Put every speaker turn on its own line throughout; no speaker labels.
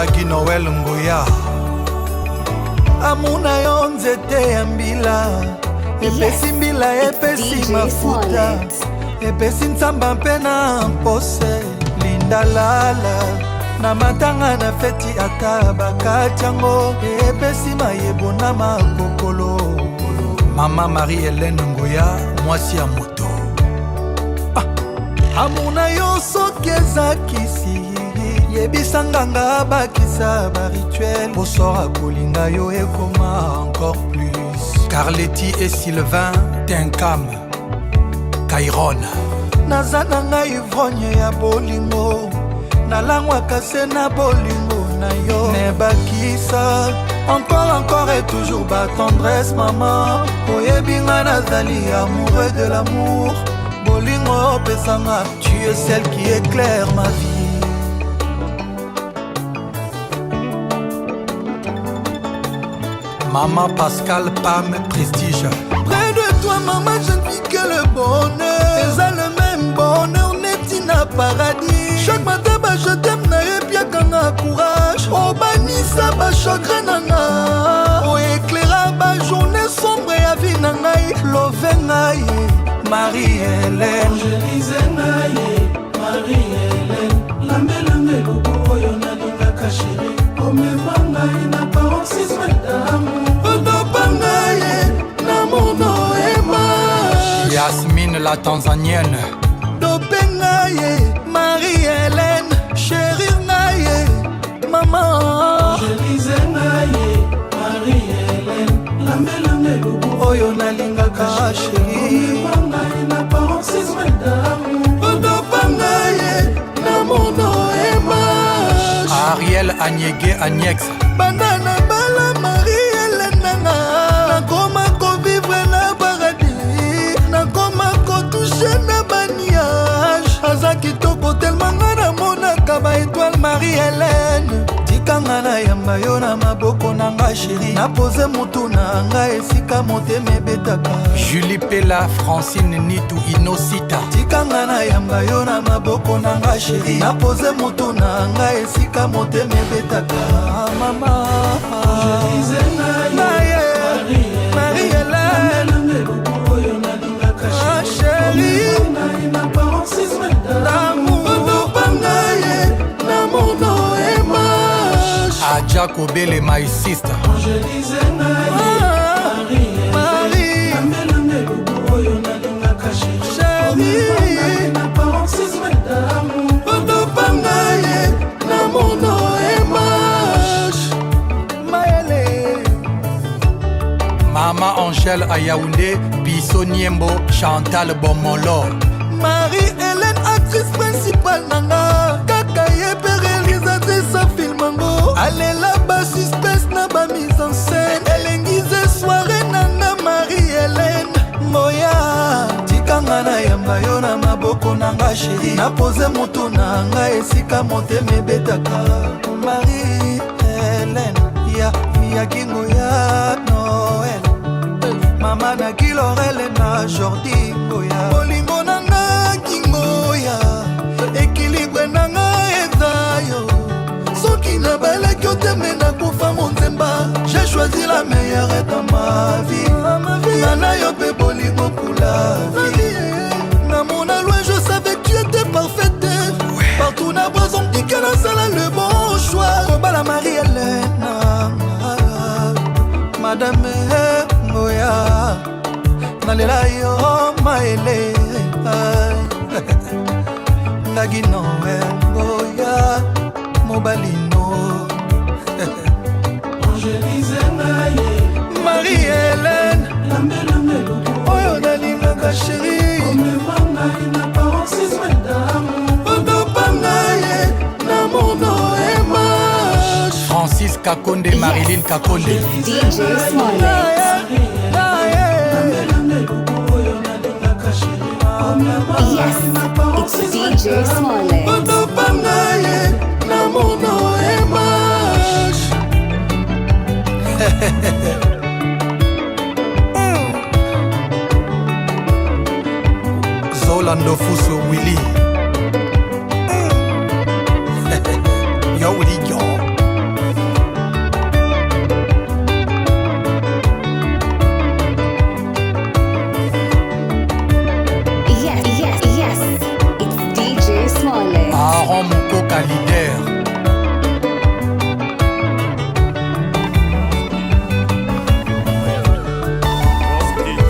Ngagi Noel Ngoya. Amuna yo nzete ya mbila epesi mbila epesi mafuta epesi nsamba mpe na mpose lindalala na matanga na feti ata bakati yango epesi mayebo na makokolo. Mama Marie-Hélène Ngoya, mwasi ya moto. Ah, amuna yo soki eza kisi, yebisa nganga abakisa barituel bosora kolinga yo ekoma encore plus. Carleti et Sylvain Tinkam Kairon. Naza na ngai ivrogne ya bolingo, nalangwaka se na bolingo na yo. Mebakisa encore, encore et toujours ba tendresse. Mama, oyebi nga nazali amoureux de l'amour. Bolingo opesanga, tu es celle qui éclaire ma vie. Maman Pascal Pam Prestige. Près de toi, maman, je ne vis que le bonheur. Eza le même bonheur neti na paradis. Chaque matin ba je t'aime na epiakanga courage. Obanisa ba chagrin na nga, oéclaira ba journée sombre ya vie na ngai. Love ngai, Marie-Hélène.
Angélise ngai, Marie-Hélène, lambelanga elubu oyo nalingaka. Chéri, omema ngai na paroxysme d'amour.
Odopa ngai na mono ema. Yasmine la Tanzanienne. Dope ngai, Marie-Hélène, chéri ngai, mama.
Angélise ngai, Marie-Hélène, lambelanga elubu
oyo nalingaka, chéri.
Omema ngai na paroxysme d'amour.
Odopa ngai na mono ema. Ariel Agnege Agnex. Banda na bala Marie-Hélène nanga, nakoma kovivre na paradis, nakoma kotouche na banuage. Aza kitoko tellement nga namonaka baétoile. Marie-Hélène, tikanga nayamba yo na maboko na nga. Chéri, napose mutu na nga esika motema ebetaka. Julie Pela, Francine Nitu Inosita. Tikanga nayamba yo na maboko na nga. Chéri, napose mutu na nga esika motema ebetaka. Mama.
Angélise ngai,
Naye, Marie-Hélène.
Lambelanga elubu oyo nalingaka.
Ah, chéri.
Omema ngai na paroxysme d'amour.
D'amour. Odopa ngai na mono ema. Adja Kobele, my sister.
Angélise ngai,
Ah,
Marie-Hélène,
Marie.
lambelanga elubu oyo nalingaka. Chéri,
Chéri.
omema ngai na paroxysme d'amour.
Odopa ngai na mono ema. Mayele. Mama Angèle à Yaoundé, Biso Niembo, Chantal Bomolo. Marie-Hélène, actrice principale nanga, kaka ye mpe réalisatrice a film yango. Alela basuspense na bamise en scène, elengize soirée nanga. Marie-Hélène Moya, tikanga nayamba yo na maboko na nga. Chéri, napose motu na nga esika motema ebetaka. Marie-Hélène ya yakingo ya Noel, mama na Kilorele na Jordi Ngoya. Bolingo na nga kingoya, équilibre na nga eza yo. Soki nabalaki oteme, nakufa monzemba. J'ai choisi la meilleure dans ma vie, nga na yo mpe bolingo pour la vie. Namona loin, je savais que tu étais parfaite. Partout na Brazza, on me dit que nasala le bon choix kobala Marie-Hélène, madame Ngoya. Nalela yo maele. Ngagi Noel Ngoya, mobali no.
Angélise ngai,
Marie-Hélène.
Lambelanga elubu
oyo nalingaka, chéri.
Omema ngai na paroxysme d'amour.
Odopa ngai na mono ema. Francis Kakonde, Marilyn Kakonde.
DJ Smollett.
Lambelanga elubu oyo nalingaka. Chéri, omema
Yes,
ngai na
it's
paroxysme
DJ
d'amour.
Smollett.
Odopa ngai na mono ema. Zola Ndofuso Willy. Yo Willy yo. Laurent Mokoka leader.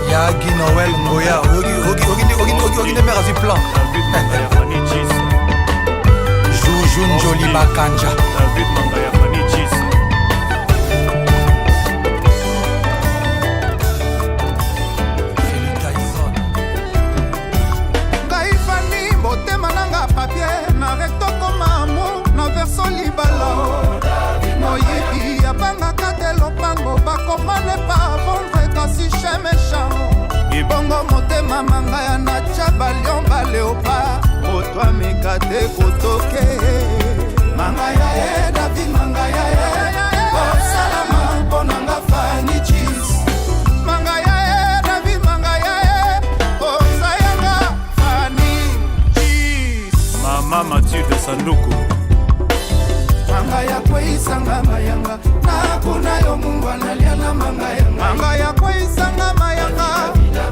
Ya Guy Noël Ngoya, oki nde mère azwi plan. Juju Njoli Bakanja.
David Mangaya Fanny Cheese.
Félix Tyson.
Ngai fani motema nanga papier na recto koma amour na verso libala. Moyibi abangaka te lopango bakoma ne pa vendre kasi chien méchant. Bongo motema manga ya natya balion baleopard moto ameka te kotoke. Manga ya ye David manga ya ye osalama mpo nanga Fani Cheese. Manga ya ye David manga ya ye osayanga Fani Cheese.
Mama Mathilde Sanduku.
Manga ya kweyisanga mayanga nakuna yo mungu analia na manga yanga. Manga ya kweyisanga mayanga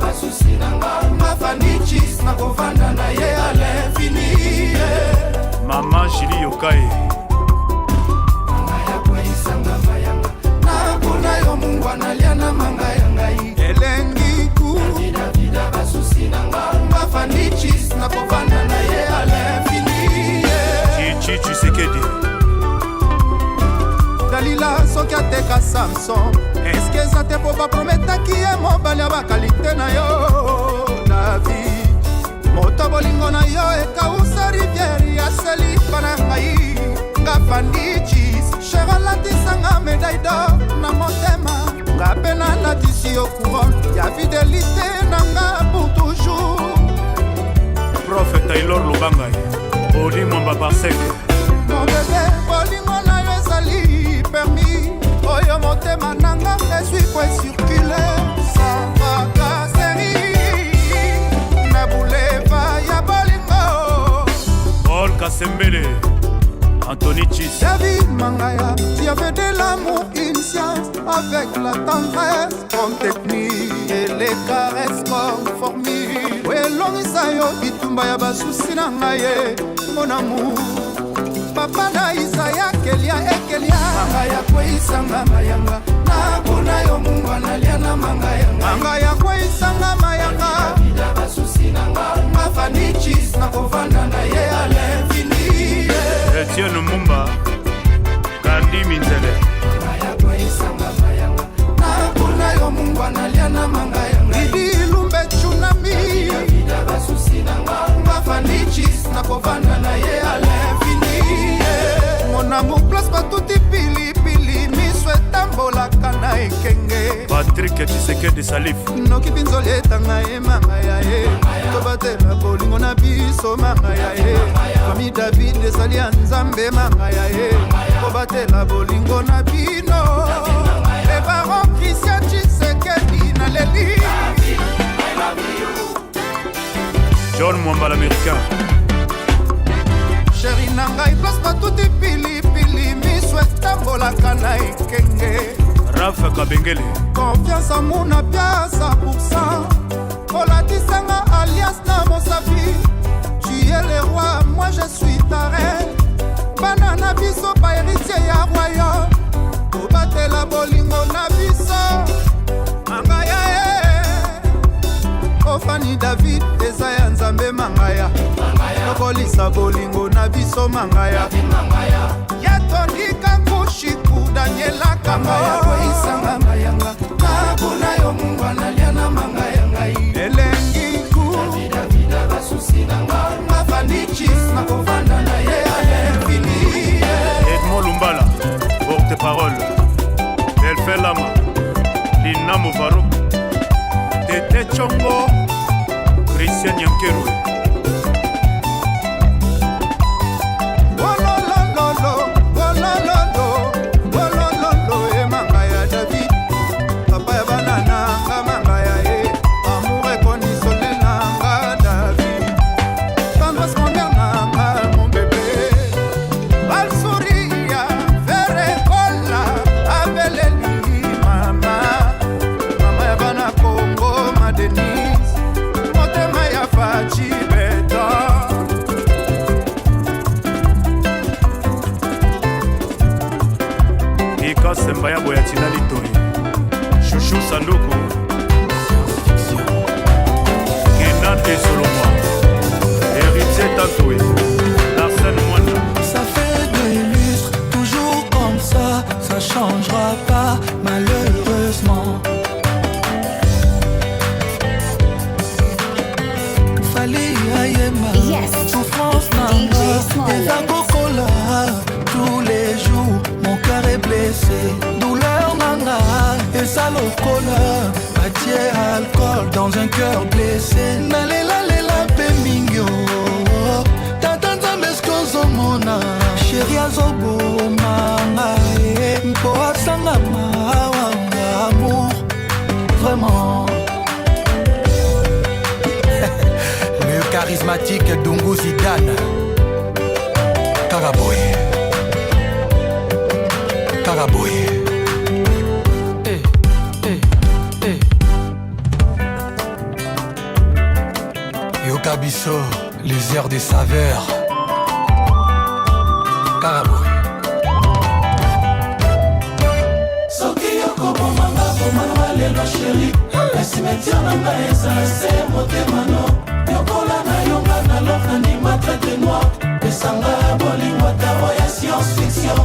basusi nanga mafani Cheese nakovanda na ye à l'infini.
Mama Julie Yokai.
Manga ya kweyisanga mayanga nakuna yo mungu analia na manga ya ngai. Elengi ku vida basusi nanga mafani Cheese nakovanda na ye à l'infini.
Chichi Tshisekedi.
Dalila soki ateka Samson eske eza te mpo baprometaki ye mobali ya bakalite na yo David moto bolingo na yo ekausa riviere ya selipa na ngai nga Fani Cheese cher alatisanga médaille d'or na motema nga mpe nalatisi yo couronne ya fidélité na nga pour toujours.
Prof Taylor Lubangai. Oli Mwamba Barsek.
Mon bébé bolingo na yo ezali permis oyo motema nanga ezwi po ecircule sans tracasserie na boulevard ya bolingo.
Paul Kasembele. Anthony Cheese.
David Mangaya, tu avais de l'amour une science avec la tendresse comme technique et les caresses comme formule. Elongisa yo bitumba ya basusi na ngai ye mon amour papa na Isaya kelia ekelia. Manga ya kweyisanga mayanga nakuna yo mungu analia na manga yanga. Manga ya kweyisanga mayanga basusi nanga mafani Cheese nakovanda na ye à l'infini.
Etienne Mumba. Kandi Minzele.
Nakuna yo mungu analia na manga yanga. Lidi Lumbe tsunami mafani Cheese nakovanda na ye à l'infini. Mon amour place batuti pilipili miso etambolaka na ekenge.
Patrick Tshisekedi Salif.
Noki mpinzoli etanga ye manga ya ye tobatela bolingo na biso manga ya ye famille David ezali ya Nzambe manga ya ye kobatela bolingo na bino le baron Christian Tshisekedi naleli.
John Mwamba l'Américain.
Chéri na ngai place batuti pilipili miso etambolaka na ekenge.
Rafa Kabengele.
Confiance amour na piasa pourcent olatisanga alliance na mosapi. Tu es le roi, moi je suis ta reine. Bana na biso bahéritier ya royaume kobatela bolingo na biso manga ya ye ofani David eza ya Nzambe mangaya tokolisa bolingo na biso mangaya ya tondika nkushiku Daniela Kamo mayanga nakuna yo mungu analia na manga ya ngai elengi ku mafani Cheese nakovanda na ye à l'infini.
Edmond Lumbala, porte-parole. Delphin Lama. Lina Movaro. Tete Chongo. Christian Nyankeru.
Ololololo, olololo, olololo, emanga ya David papa ya bana nanga manga ya ye amour inconditionnel nanga David tendresse mon nanga.
Fayabo ya Tina Litoyi, Chouchou Sanduku, Kenan et Solomon, Héritier Tatoué, Arsène Mwanda.
Ça fait des lustres, toujours comme ça, ça changera pas malheureusement. Fally ayema,
Yes.
souffrance
DJ
nanga,
Smollett.
eza kokola tous les jours, mon cœur est blessé, douleur nanga, eza lokola batie alcool dans un cœur blessé. Nalela lela pe mingi oh. Tata Nzambe eske ozomona chéri azoboma ngai mpo asanga mawa amour vraiment. Le charismatique Dungu Zidane Karaboy Karaboy. Eh, eh, eh. Yoka biso, les airs des saveurs. Karaboy.
Soki okobomanga, bomanga lelo chéri, cimetière na ngai ezala se motema no. Yokola na yo nga na love na ndima traite noir, esanga bolingo ata oyo ya science fiction.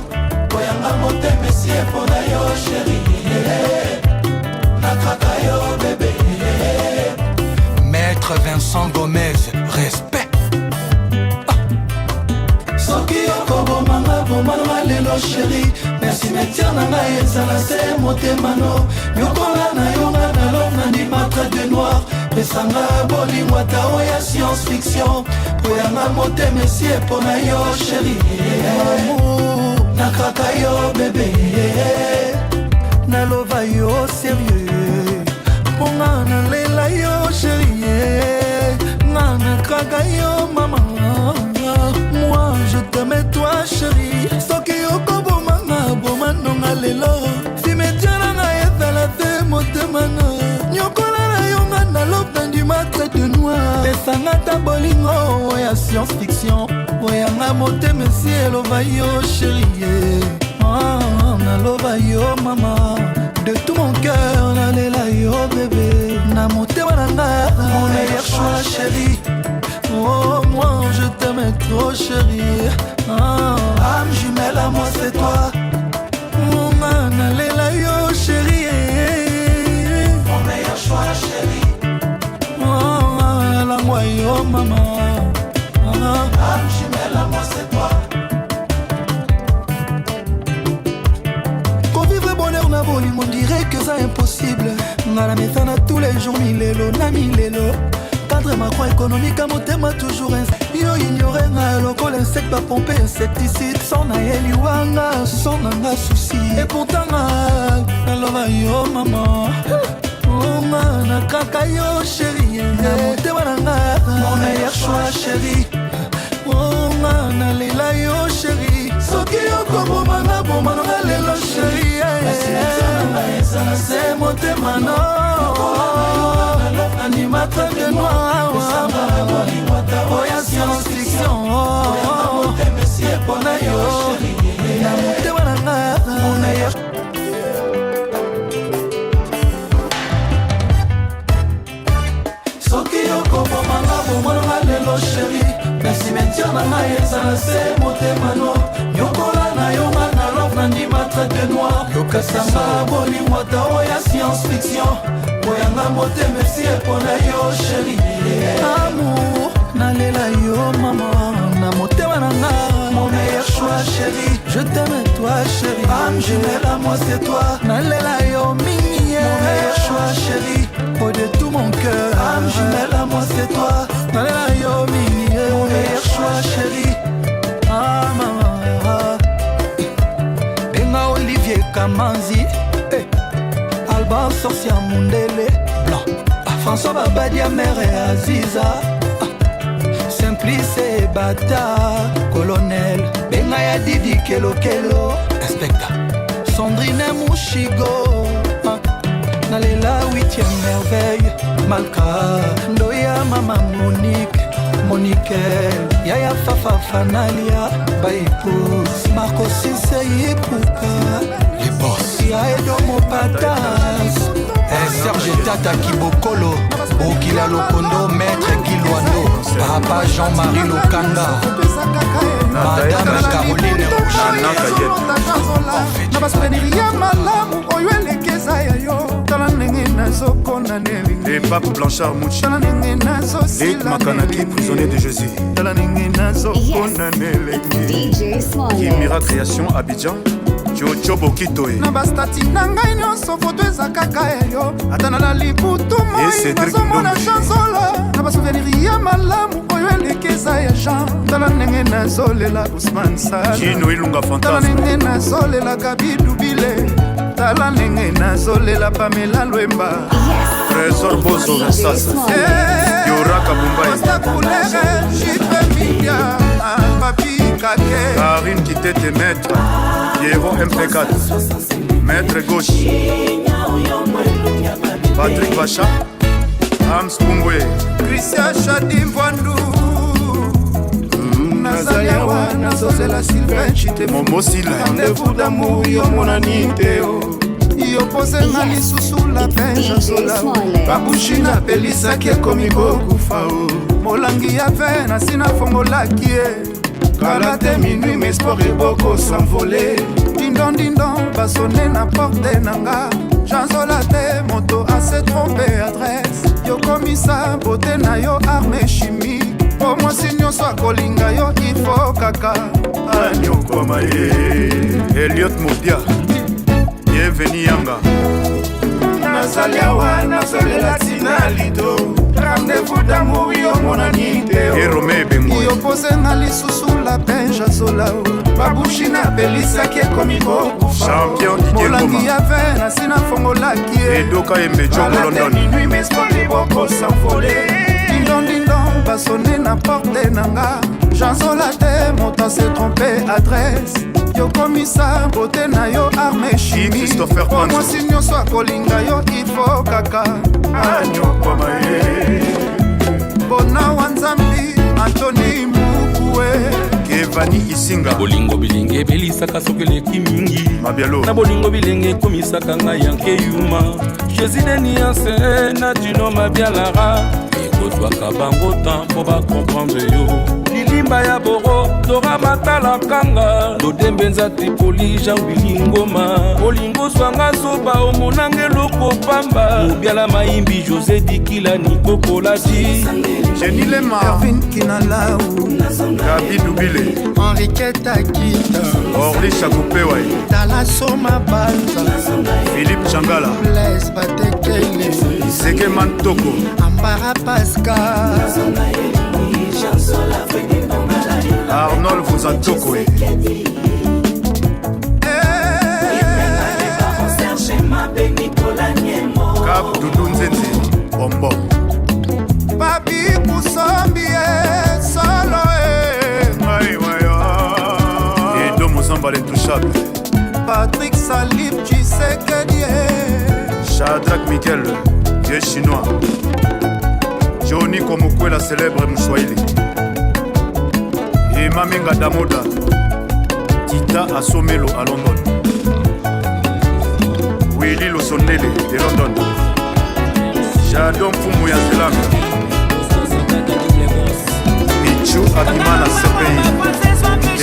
Boyanga motema esi epona yo chéri, nakraka yo bébé.
Maître Vincent Gomez, respect.
Soki okobomanga, bomanga lelo chéri, mais cimetière na ngai ezala se motema no. Nyokola na yo nga na love na ndima traite noir, pesanga bolingo ata oyo ya science fiction. Boyanga motema esi epona yo chéri, nakraka yo bébé.
Nalova yo sérieux, mponga nalela yo chéri, nga nakraka yo mama. Moi je t'aime toi chéri, soki okobomanga, boma nonga lelo, cimetière na ngai ezala te motema na nyokola na yo nga na love na ndima traite noir, pesanga ta bolingo ya science fiction. Oyanga motema esi elova yo chéri, ah, nalova yo mama de tout mon cœur, nalela yo bébé na motema na nga. Mon meilleur choix chéri, oh moi je t'aime trop chéri, ah,
âme jumelle à moi c'est toi.
Nga nalela yo chéri.
Mon meilleur choix chéri.
Oh, langwa yo mama, ah.
Âme jumelle à moi c'est toi.
Kovivre bonheur na bolingo dirait que ça impossible, nga na mesana tous les jours milelo na milelo, cadre macroéconomique ya motema toujours yo ignore nga lokola insecte bapompe insecticide sans nayeli wanga son nanga souci, et pourtant nga naloba yo mama, nga nakaka yo chéri na motema na nga.
Mon meilleur choix chéri.
Oh, nga nalela yo chéri, soki okobomanga, bomanga lelo chéri, se motema no anima traite noir oya science fiction mpona yo na motema na nga.
Mon meilleur. Soki okobomanga, bomanga lelo chéri, mais cimetière na ngai ezala se motema no. Nyokola na yo nga na love na ndima traite noir, pesanga bolingo ata oyo ya science fiction. Boyanga motema esi epona yo chéri.
Amour nalela yo mama na motema na nga.
Mon meilleur choix chéri.
Je t'aime toi chéri.
Âme jumelle à moi c'est toi.
Nalela yo mingi.
Mon meilleur choix chéri.
Oh, de tout mon cœur.
Âme jumelle à moi c'est toi.
Nalela yo mingi.
Mon meilleur choix chéri.
Ah, mama. Benga Olivier Kamanzi, eh. Alba Sorcia Mundele Blanc, ah, François Babadia Mère Aziza, ah. Simplice Bata Colonel, benga ya Didi Kelokelo Inspecteur Sandrine Mushigo, ah. Nalela 8e merveille Malka Ndoya mama Monique Monique Yaya Fafa Fanalia Baipous Marco Sise Ipupa.
Les
Boss Ya Edo Mopatas eh, Serge Tata Kibokolo Bokila Lokondo Maître Gilwando Papa Jean-Marie Lokanga Madame Caroline
Na basouvenir ya malamu oyo eleki eza ya yo. Tala ndenge nazokona nelingi.
Et Pape Blanchard Mouchi.
Tala ndenge
nazosila. Makanaki, prisonnier de Jésus.
Tala ndenge nazokona nelingi.
DJ Smollett.
Kimira Création Abidjan. Jojo Bokito.
Na bastati na ngai nyonso foto eza kaka ya yo. Ata nalali butu moi
Cédric
nazomona
Ndombe.
Chanzola. Na basouvenir ya malamu oyo eleki eza ya Jean. Tala ndenge nazolela Ousmane Sala.
Gino Ilunga
Tala
Fantasme.
ndenge nazolela Gabi Dubile. Tala ndenge nazolela Pamela Lwemba.
Trésor Bozo
DJ
Sasa.
Smollett.
Yora Kabumbaye.
Costa Coulere, Jipe Media, Papi Kake.
Karine Kitete Maître. Pierrot MP4. Maître Gauche. Patrick Vacha. Hams Pungwe.
Christian Shadi Mvandu. Nazali awa nazozela Sylvain Chite.
Momo Sila.
Rendez-vous d'amour yo monani te o. Yo pozenga lisusu la
DJ
penjazola.
Smollett.
Babushi napelisaki ekomi kokufa o. Molangi ya vin nasi nafongolaki ye. Kala te minuit mespoir eboko s'envole. Dindon dindon basone na porte na nga. Janzola te moto ase trompe adresse. Yokomisa bote na yo arme chimique. Po mwasi nyonso akolinga yo ifo kaka
Anyokwama ye. Elliot Mobia. Bienvenue Yanga.
Nazali awa nazolela ntina lido. Rendez-vous d'amour yo monani te
Et Romé Bengoy.
Yo pozenga lisusu la penjazola o. Babushi napelisaki ekomi kokufa.
Champion Didier
Molangi
Ngoma.
ya vin nasi nafongolaki ye.
Edoka Embe Djongo London.
Minuit mespo liboko s'envole. Dindon dindon basone na porte na nga. Janzola te moto ase trompe adresse. Yokomisa bote na yo arme chimique.
Christopher
Po
Panzo.
mwasi nyonso akolinga yo ifo kaka
Anyokwama ye.
Bona wa Nzambi Antoni Mukue.
Kevani Isinga.
Bolingo bilenge ebelisaka soki eleki mingi.
Mabialo.
Na bolingo bilenge ekomisaka ngai yanke yuma. Jésus denianse na Dino Mabialara ekozwaka bango tan mpo bacomprendre yo. Lilimba ya boro Dora Matala kanga Dodembe nza Tripoli Jean Willy Ngoma olingo zwanga zoba omonanga eloko pamba Mobiala Mayimbi José Dikila Nikokolati
Jenny Lema.
Ervin Kinalau.
Gabi Dubile.
Henriqueta Kita
Orly Chakupewa.
Tala Soma Banza
Philippe Changala.
Blaise Batekele
Seke Mantoko.
Ambara Pascal
Arnold Vuzatoko. Cap Doudou Nzenze. Bombo.
Papi Kusombi ye solo e.
Ngai waya. Edo Mozamba l'intouchable.
Patrick Salif Tshisekedi ye.
Shadrach Michael, vieux chinois. Johnny Komokwela, célèbre Mswahili. Emma Menga Damoda. Tita Asomelo à London. Willy Losondele de London. Jadon Fumu ya Zelanga. Pichu Abima na CPI.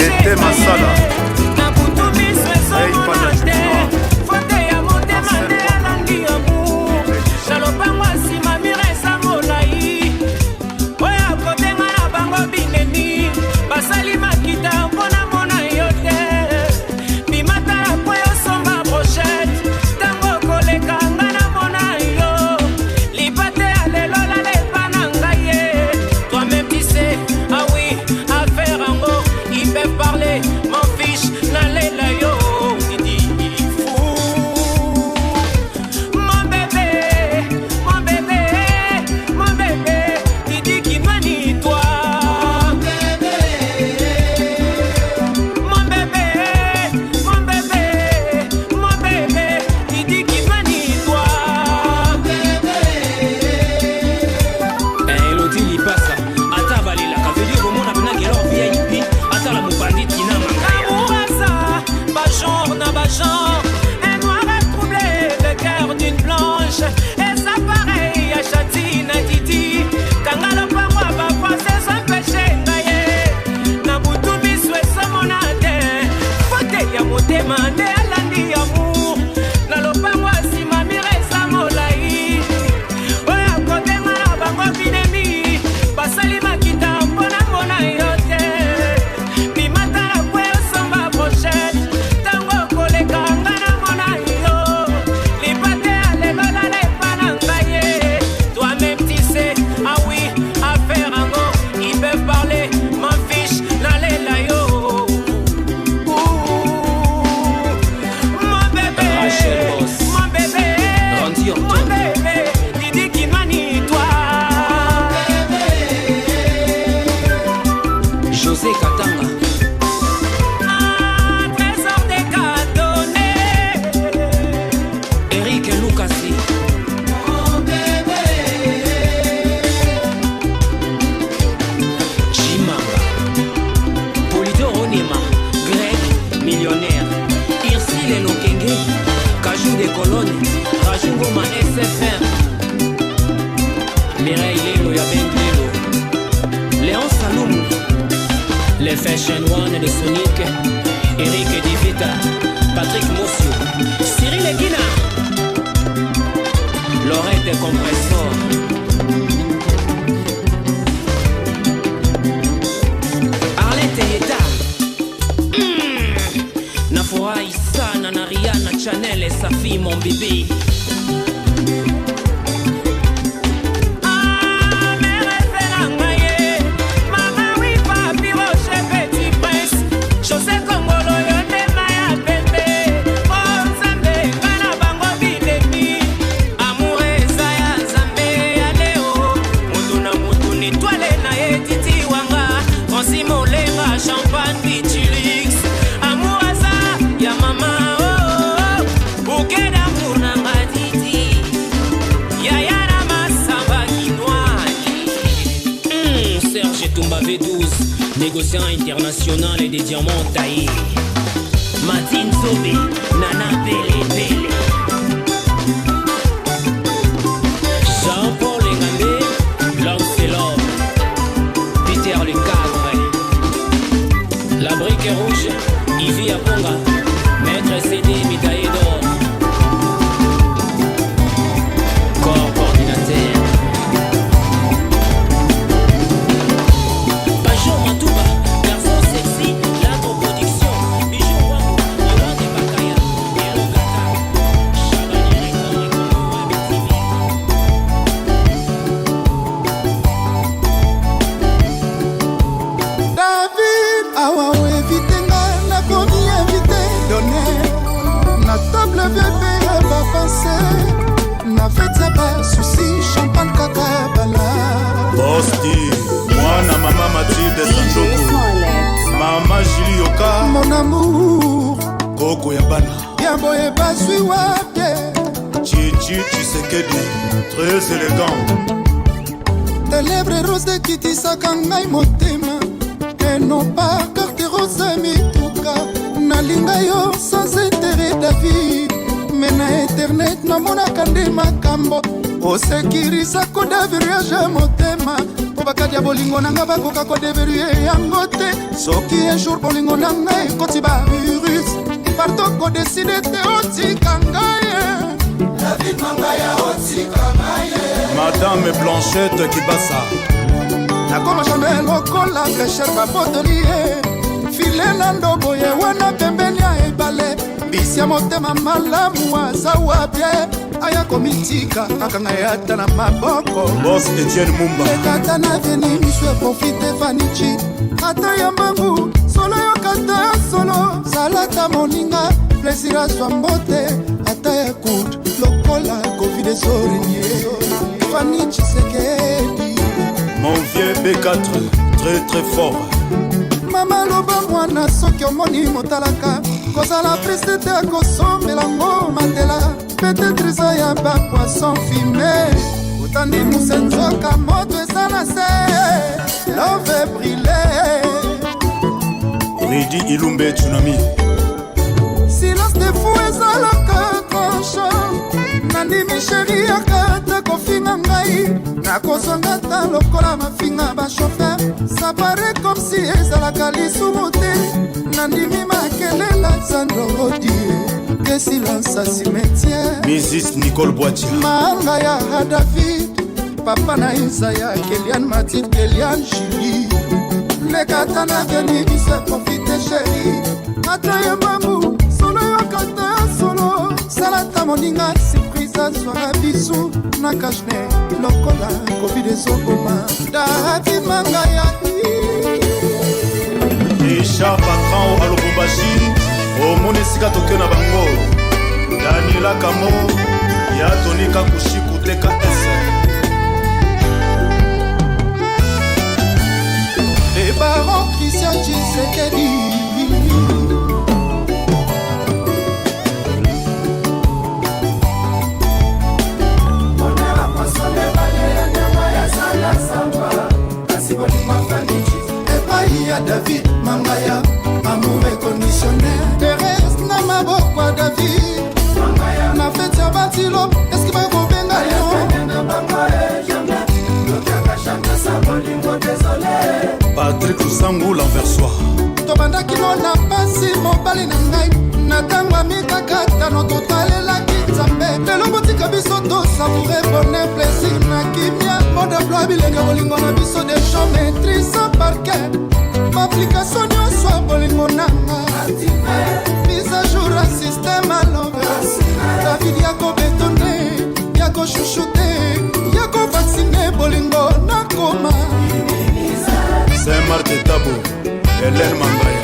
Ete Masala. Hey, Panda Chinois.
Fote ya motema nde alandi amour na lopango ya nsima mire eza molai oyo akobenga na bango binemi basali makita mpona mona yo te bimatala po yosomba brochette ntango koleka nga namona yo lipate ya lelo lalepa na ngai ye. Toi-même tu sais, ah oui, affaire yango ils peuvent pas. motema nde alandi amour na lopango ya nsima mire eza molai oyo akotenga na bango binemi basali makita mpo na mona yo te bimata na kwe osomba brochette ntango okoleka nga na mona yo lipate ya lelo lala epa na ngai ye toi-même tu sais ah oui affaire yango ils peuvent parler m'en fiche nalela yo Ouh, mon bébé
Rachel Boss.
mon bébé
Randy Orton.
mon bébé Didi Kinwani toi
José Katanga
Ah, trésor des cadonnés
Eric Lukasi Chimanga Polidor Onema Greg Millionnaire Irsile Lokenge Kajou de Cologne Rajou Ngoma SFR Mireille Lelo ya Ben Lelo Léon Saloum Les Fashion One de Sonic Eric Divita Patrick Mossio Cyril Eguina Lorette Compressor Arlette Yeta Nafurahi sana na Rihanna Chanel et sa fille mon bébé
Ah, mere na ngai ye mama wi papi roger petit prince josé kongolo yo nde mai ya pembe o nzambe nga na bango binemi amour eza ya nzambe ya leo motu na motu netwale na ye titi wanga franci molenga champagne bichilix amour aza ya mama oh, oh. buke d'amour na nga titi yaya na masamba kinwani
Serge Tumba V12 négociant international et des diamants taillés Martine Zobe Nana Pele Pele Jean-Paul Engambe L'homme c'est l'homme Peter le cadre La brique est rouge Ivy Aponga Maître CD médaillé d'or Corps coordinateur Pajot Matouba, garçon sexy, Lago Production, Bijou Wango, Yolande Bakaya, Hero Gata, Chabani Record et Congo Web TV.
David awa oevite nga nakomi invité d'honneur na table bebe ya bapense na fete ya basusi champagne kaka bala
Bosti mwana mama Mathilde
DJ
Sandoku
Smollett.
mama Julie Yoka
mon amour
koko ya bana
ya boye bazwi wapi
Chichi Tshisekedi très élégant
Ténèbre rose ekitisaka ngai motema enopa carte rose mituka nalinga yo sans intérêt David me na internet namonaka nde makambo osekirisa kodeverrouillage ya motema mpo bakadi ya bolingo na nga bakoka kodeverrouiller yango te soki un jour bolingo na ngai ekoti bavirus parto kodécider te otika ngai David Mangaya otika ngai.
Madame Blanchette Kibasa
Nakoma jamais lokola pêcheur babotoli ye file na ndobo ye wana pembeni ya ebale mbisi ya motema malamu aza wapi aya komitika akanga ye ata na maboko
Boss Etienne Mumba
lekata na veni miso eprofite fanichi ata ya mbangu solo yokata solo zalata moninga plaisir azwa mbote ata ya kut lokola covid ezorenye Fani Tshisekedi
Mon vieux B4 très très fort
Mama loba mwana soki omoni motalaka kozala preste te akosombela ngo matela peut-être eza ya bapoisson fumé otandi mosenzoka moto eza na se love brûlé
Ridi Ilumbe Tsunami
Silence de fou ezalaka tranchant nandimi chéri yaka te kofinga ngai nakozwanga ta lokola mafinga bachauffeur ça paraît comme si ezalaka lisumu te nandimi makelela Sandro Rodi que silence à cimetière.
Mrs Nicole Boitia.
Manga ya David, papa na Isaya, Kelian Mathilde, Kelian Julie. Lekata na veni bise profite chéri. Ata ye mbangu, solo yokata solo. Salata moninga surprise azwaka bisu na kashne lokola covid ezoboma. David manga ya
Richard Patron à Lubumbashi, omoni esika toke na bango. Daniela Kamo, ya Tony Kakushiku TKS.
Le baron Christian Tshisekedi. Epai ya David Mangaya, amour inconditionnel. Therese na maboko ya David. Na feti ya batilo, eski bakobenga yo?
Patrick Lusangu, l'enversoir.
Tobandaki no na pasi mobali na ngai na ntango ya mikakatano totalelaki Nzambe. Lelo botika biso tosavoure bonheur plaisir na kimia. Mode emploi bilenge bolingo na biso de champ maîtrise parquet. Baapplication nyonso ya bolingo nanga. Mise à jour ya système à l'envers. David ya kobetone, ya kochuchute, ya kovaccine bolingo nakoma.
Saint-Marc Tabo, Hélène Mangaya.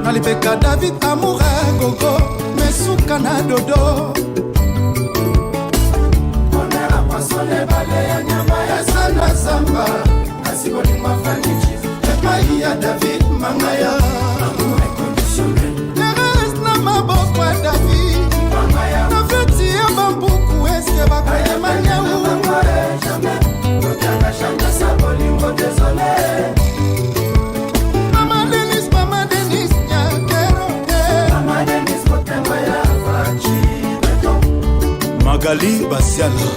Nalipeka David amour gogo mesuka na dodo. Eza na zamba kasi bolingo epai ya David Mangaya. Therese na maboko ya David. Na feti ya bambuku eske bakoyema nyau. Mama Denis, Mama Denis, Nyakero,
Magali Basiala.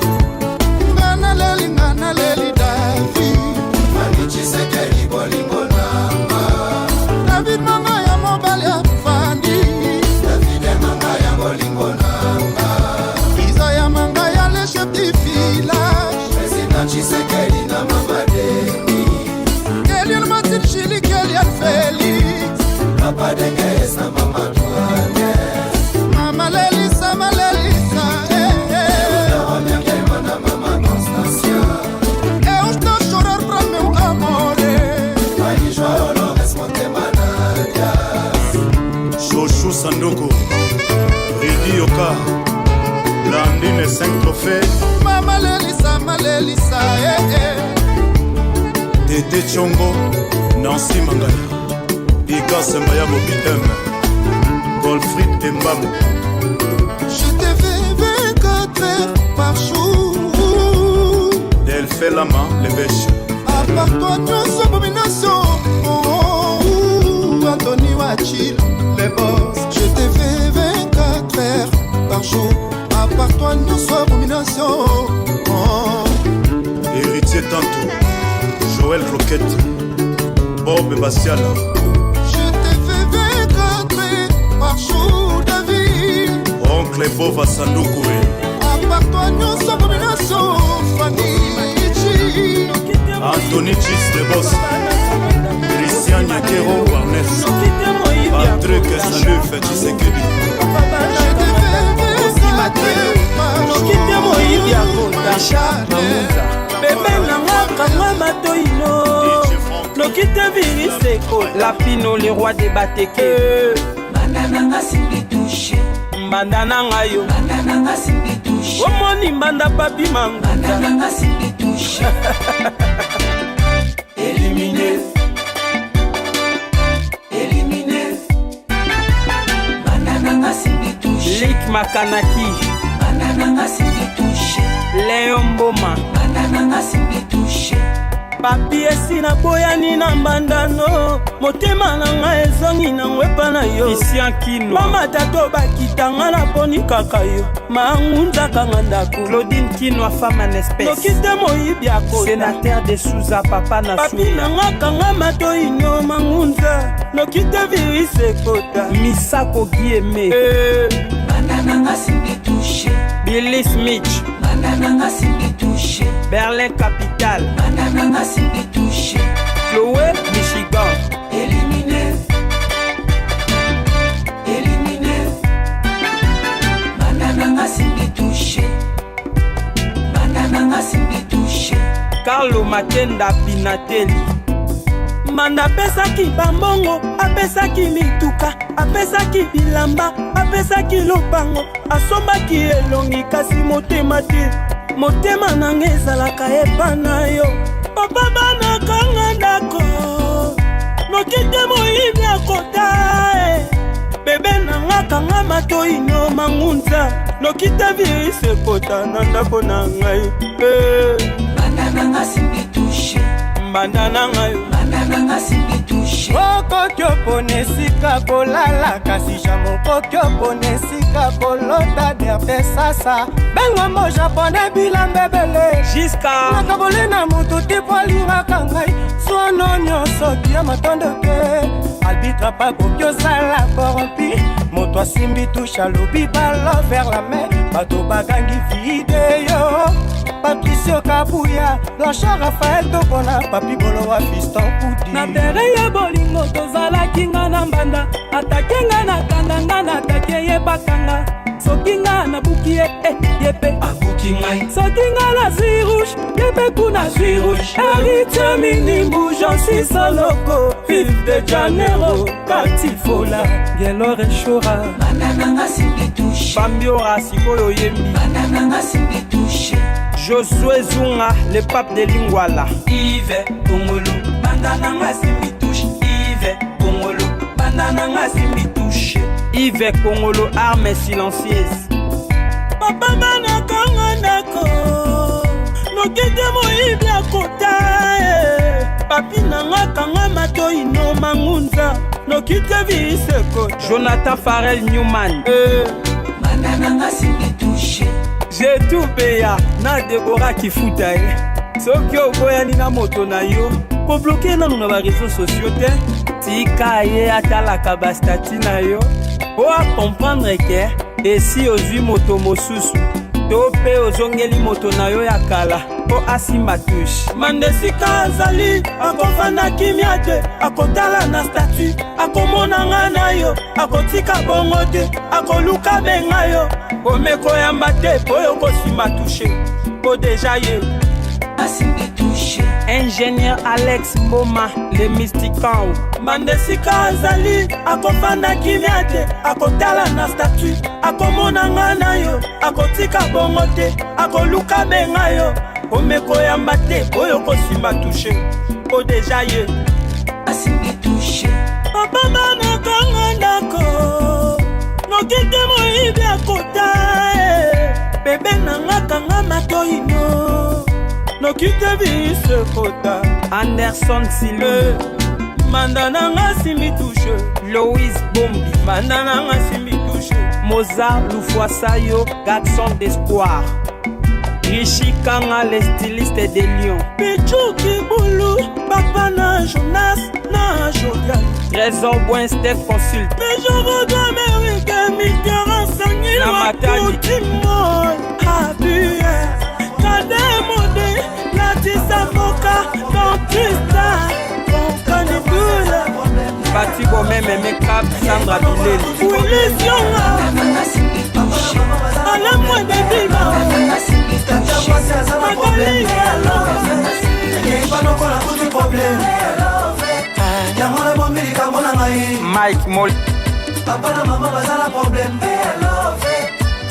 Nga naleli, nga naleli David. David manga ya mobali afandi. Iza ya manga ya le chef du village. Kelian Mathilde Chili, Kelian Félix. Mama Lelisa, Mama Lelisa, eh, eh. Eu estou a chorar pra meu amor.
Chouchou Sandoko, Ridi Yoka, Blandine 5 trophées.
Mama Lelisa, Mama Lelisa, eh, eh.
Tete Chongo, Nancy Mangaya, Ika Sembaya Bobi M, Goldfried Embambo.
Je te fais 24 heures par jour.
Delphin Lama, l'évêque.
À part toi, nyonso abomination. Oh, oh, Anthony Wachil, les boss. Je te fais 24 heures par jour. À part toi, nyonso abomination. Oh.
Héritier Tanto, Joël Roquette, Bob Bassiala.
Je te fais 24 heures par jour, David.
Oncle Bova Sandoukoué.
À part toi, nyonso abomination. Fanny Ichi.
Anthony Chis de Boss. Christian Nyakero Warnes. Patrick Saluf Tshisekedi.
Noki te moyibi akota bebe nanga kanga matoino noki te virus lapino le roi de bateke.
Mbanda nanga simbi touche.
Mbanda nanga yo.
Mbanda nanga simbi touche.
Omoni mbanda papi manguza.
Mbanda nanga simbi touche. Éliminé. Éliminé. Mbanda nanga simbi touche.
Lik Makanaki.
Mbanda nanga simbi touche.
Léon Mboma.
Mbanda nanga simbi touche.
Papi esi naboyani na mbandano, motema na ngai ezongi nango epa na yo.
Christian Kino.
Mama tato bakita nga naponi kaka yo, mangunzakanga ndako.
Claudine Kinwa, femme en espèce.
Noki te moyibi akota.
Sénateur de Souza, papa na
Papi
Souza.
na nga kanga matoi no mangunza, noki te virus ekota.
Misako Guillemé.
Eh,
Banda nanga simbi touche.
Billy Smith.
Banda nanga simbi touche.
Berlin Capital.
Banda nanga simbi touche.
Chloé Michigan.
Éliminé. Éliminé. Banda nanga simbi touche. Banda nanga simbi touche.
Carlo Matenda Pinatelli.
Manda apesaki bambongo, apesaki mituka, apesaki bilamba, apesaki lopango, asombaki elongi kasi motema te. Motema nanga ezalaka epa na yo. Papa banakanga ndako, noki te moyibi akota eh. Bebe nanga kanga matoi no mangunza, noki te virus ekota na ndako na ngai eh.
Banda nanga simbi touche.
Mbanda na ngai.
Banda nanga simbi touche.
Okoki opona esika kolala, kasi jamai okoki opona esika kolota. Derte sasa benga mo japonais bilamba ebele.
Jiska.
Nakaboli na motu tipo alingaka ngai swano nyonso kia matondo te. Arbitre pakoki ozala korompi, moto asimbi touche alobi ballon vers la main, bato bagangi video. Patricio Kabuya, Blanchard Raphaël Tokona, Papi Bolowa, Fiston Koudi.
Na tere ya bolingo tozalaki nga na mbanda, atake nga na kanda, nga na atake ye bakanga. Soki nga nabuki ye, eh, ye mpe
abuki ngai.
Soki nga nazwi rouge, ye mpe kuna zwi rouge. Héritier Minimbu, Jansi Saloko, Rive de Janeiro, Katifola, Bielor Eshora.
Banda nanga simbi touche.
Bambiora sikoyo oyembi.
Banda nanga simbi touche.
Josué Zunga, le pape de Lingwala.
Yves Kongolo, banda nanga simbi touche. Yves Kongolo, banda nanga simbi touche.
Yves Kongolo, arme silencieuse.
Papa banakanga ndako, noki te moyibi akota eh. Papi nanga kanga matoi no mangunza, noki te virus ekota.
Jonathan Farel Newman. Eh.
Banda nanga simbi touche.
Jetu Beya na Deborah Kifuta ye. Soki oboyani na moto na yo, kobloke nanu na bareseau sociaux te. Tika ye atalaka bastati na yo po akomprendre ke esi ozwi moto mosusu to mpe ozongeli moto na yo ya kala mpo asimba touche.
Manda esika azali akofanda kimia te, akotala na statut, akomona nga na yo, akotika bongo te, akoluka benga yo.
Komeko yamba te mpo yo kosimba touche mpo deja ye.
Asimbi touche.
Ingénieur Alex Mboma, le mystican.
Manda esika azali akofanda kimia te, akotala na statut, akomona nga na yo, akotika bongo te, akoluka benga yo.
Komeko yamba te mpo yo kosimba touche mpo deja ye.
Asimbi touche.
Papa banakanga ndako, noki te moyibi akota eh. Bebe nanga kanga matoi no, noki te virus ekota.
Anderson Sile.
Manda nanga simbi touche.
Louise Bombi.
Manda nanga simbi touche.
Mozart Lufuasayo, garçon d'espoir. Richi Kanga, le styliste de Lyon.
Pichu Kibulu, papa na Jonas na Jodian.
Trésor Boinstead consulte.
Peugeot d'Amérique, Mitterrand Sangi,
Na Matadi.
Timon, Abuye, Kademode, Latisa Moka, Dentista, Konkanibula.
Pati Bomeme Mekap, Sandra Bileli.
Willis Yonga,
Nanga simbi touche.
Alain Mwende Bima,
Nanga simbi touche.
Magali Yalo.
Ekeibanoko nakuti problème yango nabombi likambo na ngai.
Mike Mol.
Papa na mama baza na problème,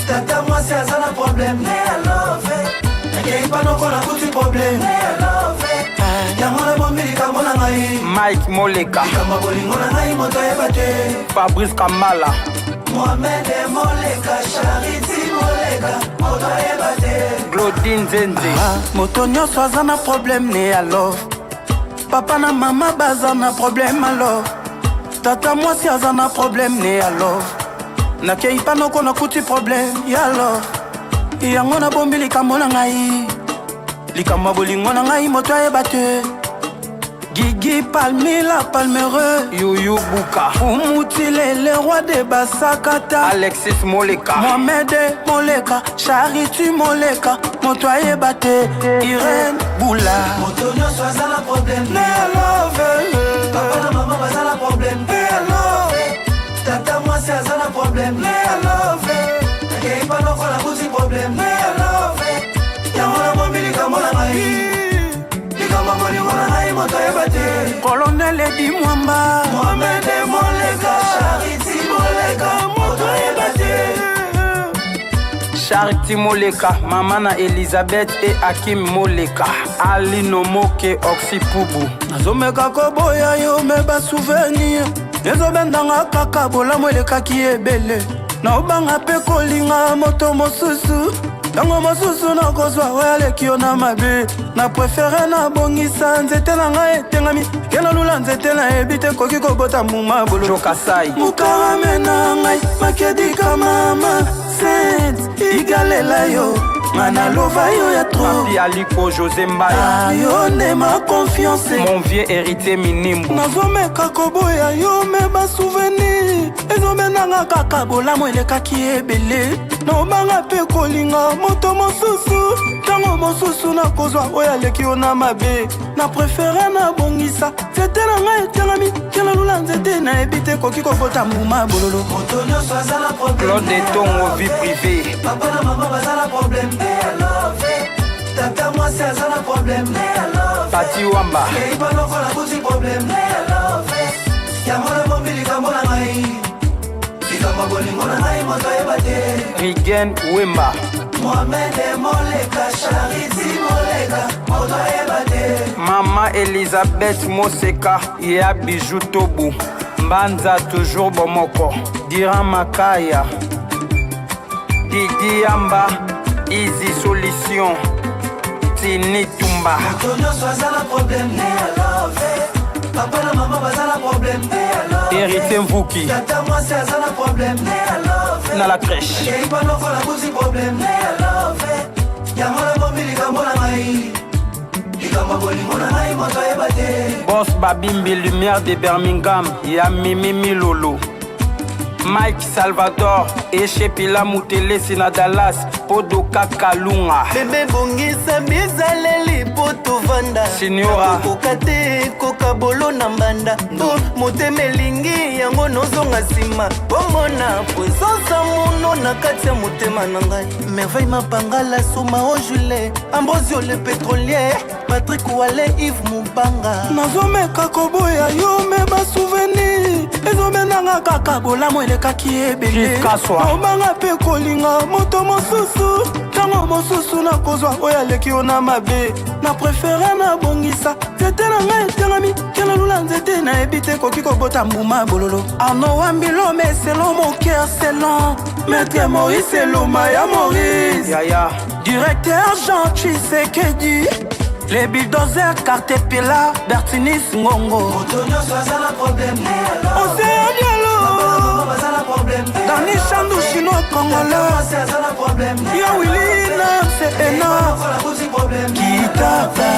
tata mwasi aza na problème. Ekeibanoko nakuti problème yango nabombi likambo na ngai.
Mike Moleka.
Likambo ya bolingo na ngai moto ayeba te.
Fabrice Kamala.
Mohamed Moleka, Charity Moleka, moto ayeba te.
Claudine Nzenze.
Moto nyonso aza na problème ne ya love.
Papa na mama baza na problème alors. Tata mwasi aza na problème ne alors. Nakei pa noko nakuti problème ya alors. Yango nabombi likambo na ngai. Likambo ya bolingo na ngai moto ayeba te. Gigi Palmila Palmereux
Yuyu Buka
Umutile le roi de Basakata
Alexis Moleka
Mohamed Moleka Charity Moleka moto ayeba te Irène Bula
Moto nyonso aza na problème
Ne love
Papa na mama baza na problème
Ne love
Tata mwasi aza na problème
Ne love
Nakei pa noko nakuti problème
Ne love
Yango nabombi likambo na ngai Likambo bolingo na ngai moto ayeba te
Colonel Edi Mwamba
Mohamed Moleka Charity Moleka moto ayeba te
Charity Moleka, mama na Elizabeth et Hakim Moleka, Alino Moke Oxypubu.
Nazomeka koboya yo me basouvenir ezobendanga kaka bolamu elekaki ebele naobanga mpe kolinga moto mosusu ntango mosusu nakozwa oyo aleki yo na mabe na prefere nabongisa nzete na ngai etengami ke nalula nzete nayebi te koki kobota mbuma bolo
Jokasai.
Mokarame na ngai makedika mama saint igalela yo nga nalova yo ya trop
Papi Aliko José Mbaya.
Ah, yo nde ma confiance
Mon vieux héritier Minimbu.
Nazomeka koboya yo me basouvenir ezobendanga kaka bolamu elekaki ebele naobanga mpe kolinga moto mosusu ntango mosusu nakozwa oyo aleki yo na mabe na prefere nabongisa nzete na ngai etengami te nalula nzete nayebi te koki kobota mbuma bololo
Moto nyonso aza na problème
Claude Etongo vie privée.
Papa na mama baza na problème Tata mwasi aza na problème
Pati Wamba.
Nakei pa noko nakuti problème Yango nabombi likambo na ngai Likambo bolingo na ngai moto ayeba te
Rigen Wemba.
Mohamed Moleka Charity Moleka moto ayeba te
Mama Elizabeth Moseka ya Bijou Tobu. Mbanza toujours bomoko. Diran Makaya. Didi Yamba. Easy Solution. Tini Tumba.
Moto nyonso aza na problème Papa na mama baza na problème
Héritier Mvuki.
Tata mwasi aza na problème
Na la crèche.
Nakei pa noko nakuti problème Yango nabombi likambo na ngai Likambo bolingo na ngai moto ayeba te
Boss Babimbi Lumière de Birmingham ya Mimi Milolo. Mike Salvador Echepila Mutelesi na Dallas Podoka Kalunga.
Bebe bongisa bizaleli po tovanda
Signora.
Nakokoka te koka bolo na mbanda mpo motema elingi yango nozonga nsima bomona présence ya mono na kati ya motema na ngai merveille mapangala soma o jule ambrosio le pétrolier patrik wale yves mubanga
Nazomeka koboya yo me basouvenir ezobendanga kaka bolamu elekaki ebele
Chris Kaswa.
naobanga mpe kolinga moto mosusu ntango mosusu nakozwa oyo aleki yo na mabe na prefere nabongisa nzete na ngai etengami te nalula nzete nayebi te koki kobota mbuma bololo arno wambilome selon mon cœur selon maître maurice eloma ya maurice
Yaya.
Directeur Jean Tshisekedi Les bulldozers Cartepela Bertinis Ngongo
Moto nyonso aza na problème
Océan Diallo
Papa na mama baza na problème
Dani Chandou chinois congolais
Mwasi aza na problème
Ya Willy Nance Ena
Noko nakuti problème
Kitata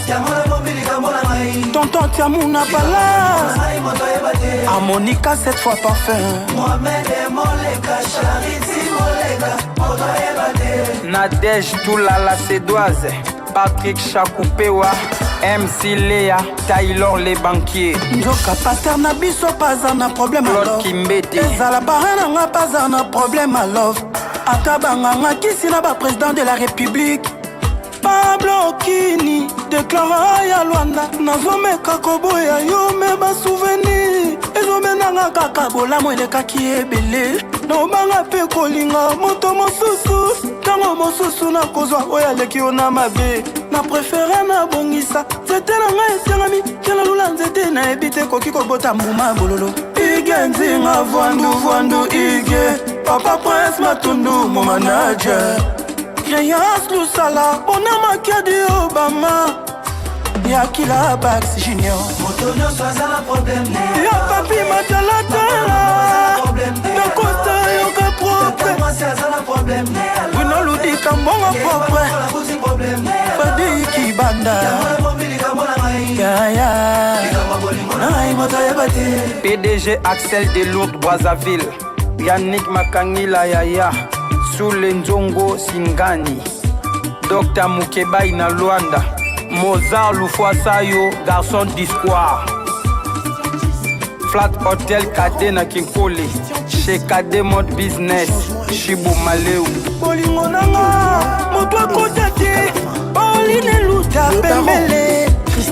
Yango nabombi likambo na ngai
Tonton Tiamouna Palace
Ngai moto ayeba te
Harmonica cette fois parfait
Mohamed Moleka Charity Moleka moto ayeba te
Nadège Toula la Cédoise. Patrick Chakupewa. MC Léa. Taylor les banquiers.
Nzoka paster na biso paza na problème
Claude
alors.
Kimbete.
Ezala parrain na nga paza na problème alors. Ata banganga kisi na baprésident de la république Pablo Kini déclara ya Luanda nazomeka koboya yo me basouvenir ezobendanga kaka bolamu elekaki ebele naobanga mpe kolinga moto mosusu ntango mosusu nakozwa oyo aleki yo na mabe na prefere nabongisa nzete na ngai etengami te nalula nzete nayebi te koki kobota mbuma bololo ige nzinga vwandu vwandu ige papa prince matundu mo manager Créance Lusala, Bona Makiadi Obama. Ya Kila Bax Junior.
Moto nyonso aza na problème.
Ya Papi Matalatala. Nakosta yoka propre.
Mwasi aza na problème.
Bruno Ludika mbongo propre. Fadi Kibanda. Yaya. Ngai moto ayeba te.
PDG Axel de Lourdes Brazzaville, Yannick Makangila Yaya, Sule Nzongo Singani, Dr Mukebai na Luanda, Mozart Lufuasayo, garçon du square. Flat Hotel Kade na Kinkole, chez Kade Mode Business, Chibo Maleu.
Bolingo nanga moto akota te. Pauline Luta Pembele.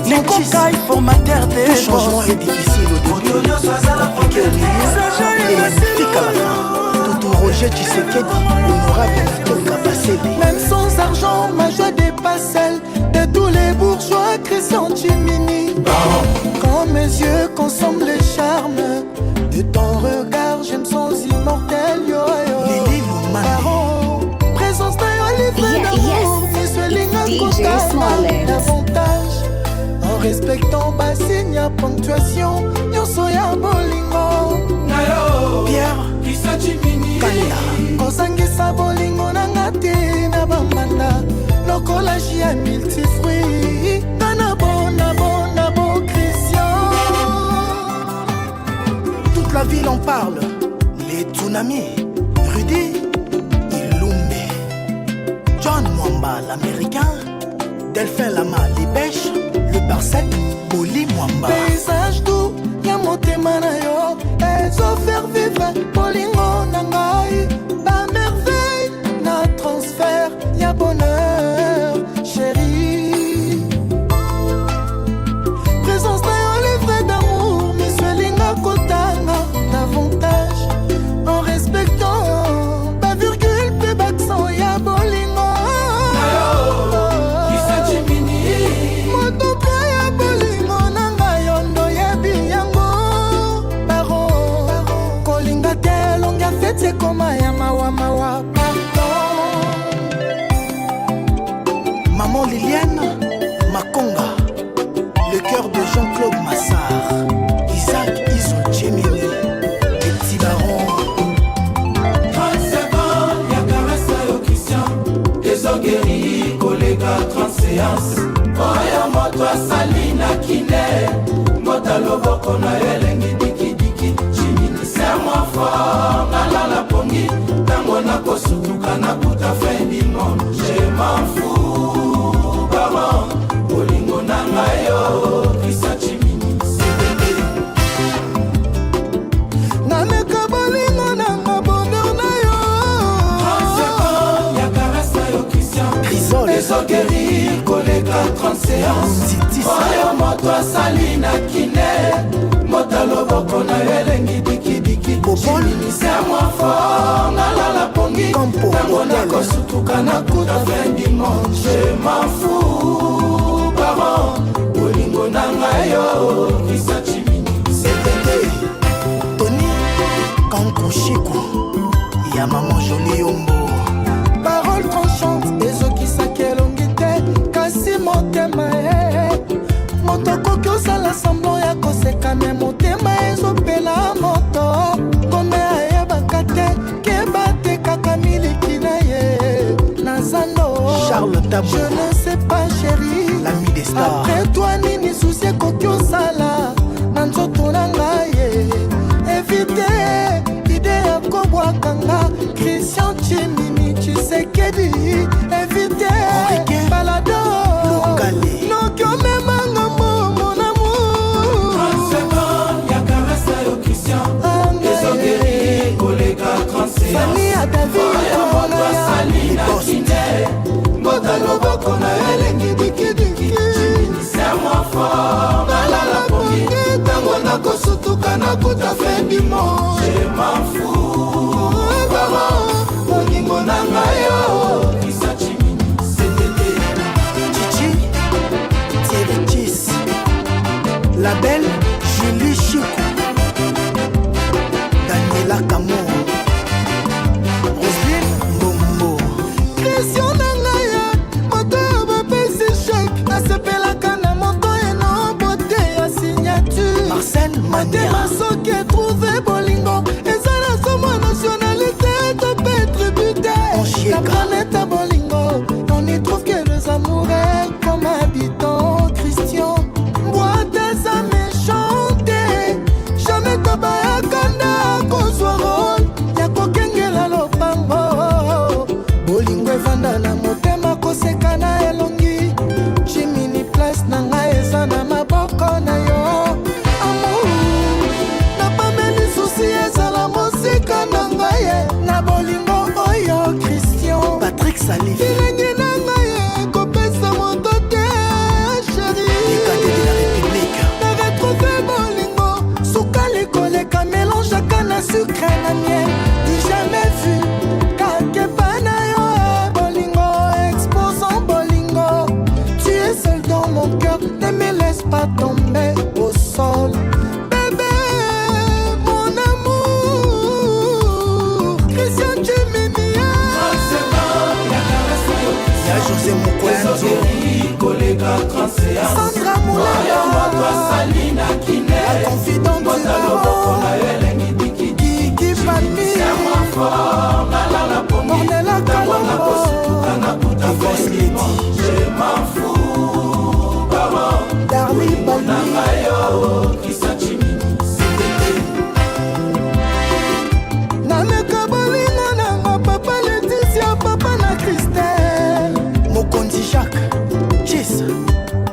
Nikokai formateur de
Tout changement est difficile au début, compliqué au milieu et magnifique à la fin. Toutou Roger Tshisekedi, honorable Nicole Kabasele.
Même sans argent, ma joie dépasse celle de tous les bourgeois. Christian Chimini. Quand mes yeux consomment les charmes de ton regard, je me sens immortel. Yo, yo.
Lili Lumani.
Baron, présence na yo livre
Yeah,
d'amour,
yes.
miso elinga
It's DJ
kotala
Smallet.
davantage. En respectant basigne ya ponctuation nyonso ya bolingo.
Pierre Kanda.
Kosangisa bolingo nanga te na bambanda lokola jus ya multifruit nga na bona bona bo Christian.
Toute la ville en parle. Les tsunamis. Rudy Ilumbe. John Mwamba, l'américain. Delphin Lama, les pêches. Le Barcet, Oli Mwamba.
Paysage doux ya motema na yo ezofaire vivre bolingo na ngai bamerveille na transfert ya bonheur chéri. Présence na yo livre d'amour, miso elinga kotanga davantage en respectant bavirgule mpe baccent ya bolingo. Moto mpe ya bolingo na ngai yo ndoyebi yango baro kolinga te elongi ya feti ekoma ya mawamawa pardon.
Maman Liliane Makonga. Le cœur de Jean-Claude Massard. Isaac Iso Chemini. Les petits barons.
30 secondes ya caresse na yo Christian ezogeri koleka 30 séance oyo moto asali na kine mbota loboko na yo elengi dikidiki Chimini serre-moi fort nalala pongi ntango nakosutuka nakuta fin du monde. Je m'en fous baron bolingo na ngai yo Christian Chimini CTT.
Nameka bolingo nanga bonheur na yo.
30 secondes ya caresse na yo Christian
Chrysole.
ezogeri koleka 30 séance oyo moto asali na kine mbota loboko na yo elengi dikidiki
Popol.
Chimini serre-moi fort nalala pongi
Campo
ntango
Hotel.
nakosutuka nakuta fin du monde. Je m'en fous baron bolingo na ngai yo Christian Chimini CTT.
Tony Kankushiku. Ya maman Jolie Yombo.
Parole tranchante ezokisaki elongi te kasi motema e moto akoki osala semblant ya koseka me motema ezopela moto ngombe ayebaka te ke batekaka miliki na ye na zando.
Charles Tabou.
Je ne sais pas chéri.
L'ami des stars.
Après toi nini susi ekoki osala na nzoto na ngai ye évite ide ya kobwakanga Christian Chimini Tshisekedi évite
Henriquet
balado
Lokale.
Noki omemanga mo mon amour.
30 secondes ya caresse na yo Christian ezogeri koleka 30
Fani ya
séance
David
oyo moto asali na
Boss.
kine mbota loboko na yo elengi dikidiki Chimini serre-moi fort nalala pongi ntango nakosutuka nakuta fin du monde. Je m'en fous baron bolingo na ngai yo Christian Chimini CTT.
Chichi Thierry Chis. La belle Julie Chico. Daniela Kamo. Roselyne Mbombo.
Christian na ngai ye moto oyo bapesi chèque nasepelaka na moto
Salif.
Bilenge na ngai ekopesa moto te chéri.
Les cadets de la République.
Na retrouve bolingo sukali koleka mélangeaka na sucre na miel du jamais vu kakepa na yo eh, bolingo exposant bolingo tu es seul dans mon cœur ne me laisse pas tomber au sol bébé mon amour Christian Chiminia
Ya José Mukwenzo.
Sandra Moulaya La confidente du baron Kiki Palmi Ornella Kalombo
Yvonne Leti.
Darly Balmi Nameka bolingo nanga papa Leticia papa na Christelle
Mokonzi Jacques. Chis.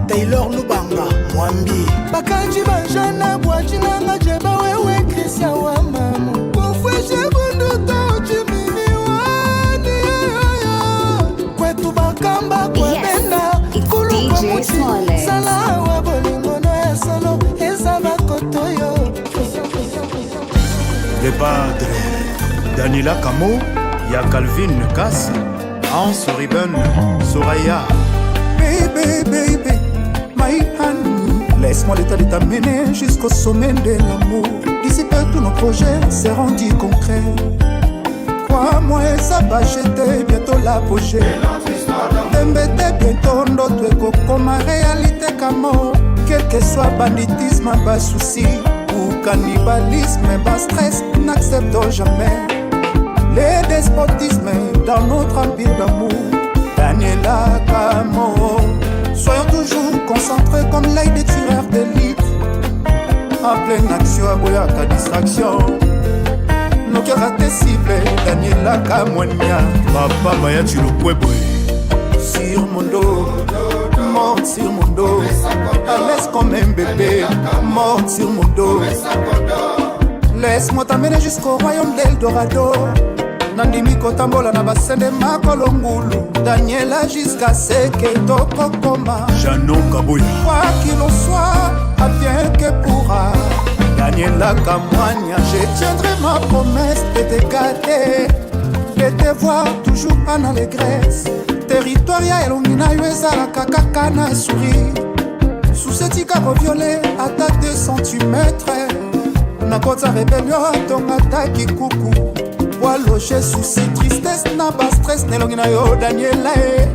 Taylor Lubanga. Mwambi.
Bakanji banjana bwaji nanga jeba wewe Christian wa mamu Kofweshe bunduta uchimini wani kwetu bakamba kwabenda
Yes, it's
kulukwa
DJ
muchi
Smollett.
sala awa bolingo no ya solo eza bakoto yo
Le Padre, Daniela Camo, Ya Calvin Cass, Hans Riben, Soraya.
Baby, baby, my honey, laisse-moi l'état de t'amener jusqu'au sommet de l'amour. D'ici peu, tous nos projets seront dits concrets. Crois-moi, ça va jeter bientôt l'apogée. Tembe te bientôt ndoto ekokoma réalité kamo. Quel que soit banditisme, ba souci ou cannibalisme, ba stress, n'acceptons jamais les despotismes dans notre empire d'amour. Daniela Camo, soyons toujours concentrés comme l'œil des tueurs d'élite. En pleine action, aboyaka distraction. Noki rate cible, Daniela Kamwania.
Papa Bayati Lokwebwe.
Sur mon dos, morte sur mon dos, à l'aise comme un bébé, morte sur mon dos. Laisse-moi t'amener jusqu'au royaume d'Eldorado. Nandimi kotambola na basende makolo ngulu Daniela jusqu'à ce que tokokoma.
Jano Kaboya.
Quoi qu'il en soit, advienne que pourra. Daniela Kamwania, je tiendrai ma promesse de te garder, de te voir toujours en allégresse. Territoire ya elongi na yo ezalaka kaka na sourire. Susi etika koviole ata 2 cm. Nakota rébellion tonga ata kikuku. Waloge susi tristesse na ba stress na elongi na yo Daniela e.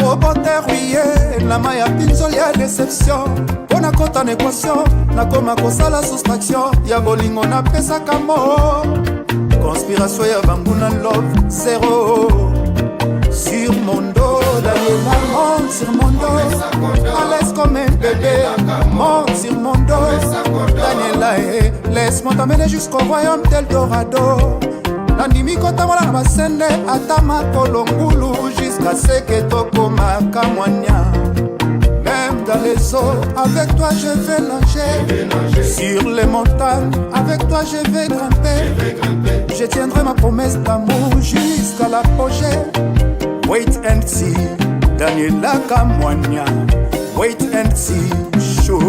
Obote ruye na mai ya pinzoli ya déception. Mpo nakota na équation, nakoma kosala soustraction ya bolingo napesaka mo. Conspiration ya banguna love zéro. Sur mon dos, Daniela monte sur mon dos. À l'aise comme un bébé, monte sur mon dos. Daniela, eh, laisse-moi t'amener jusqu'au royaume d'Eldorado. Nandimi kotambola na basende ata makolo ngulu jusqu'à ce que tokomaka mwania. Même dans les eaux, avec toi je vais nager. Sur les montagnes, avec toi je vais grimper. Je tiendrai ma promesse d'amour jusqu'à l'apogée. Wait and see, Daniela Kamwania. Wait and see, show.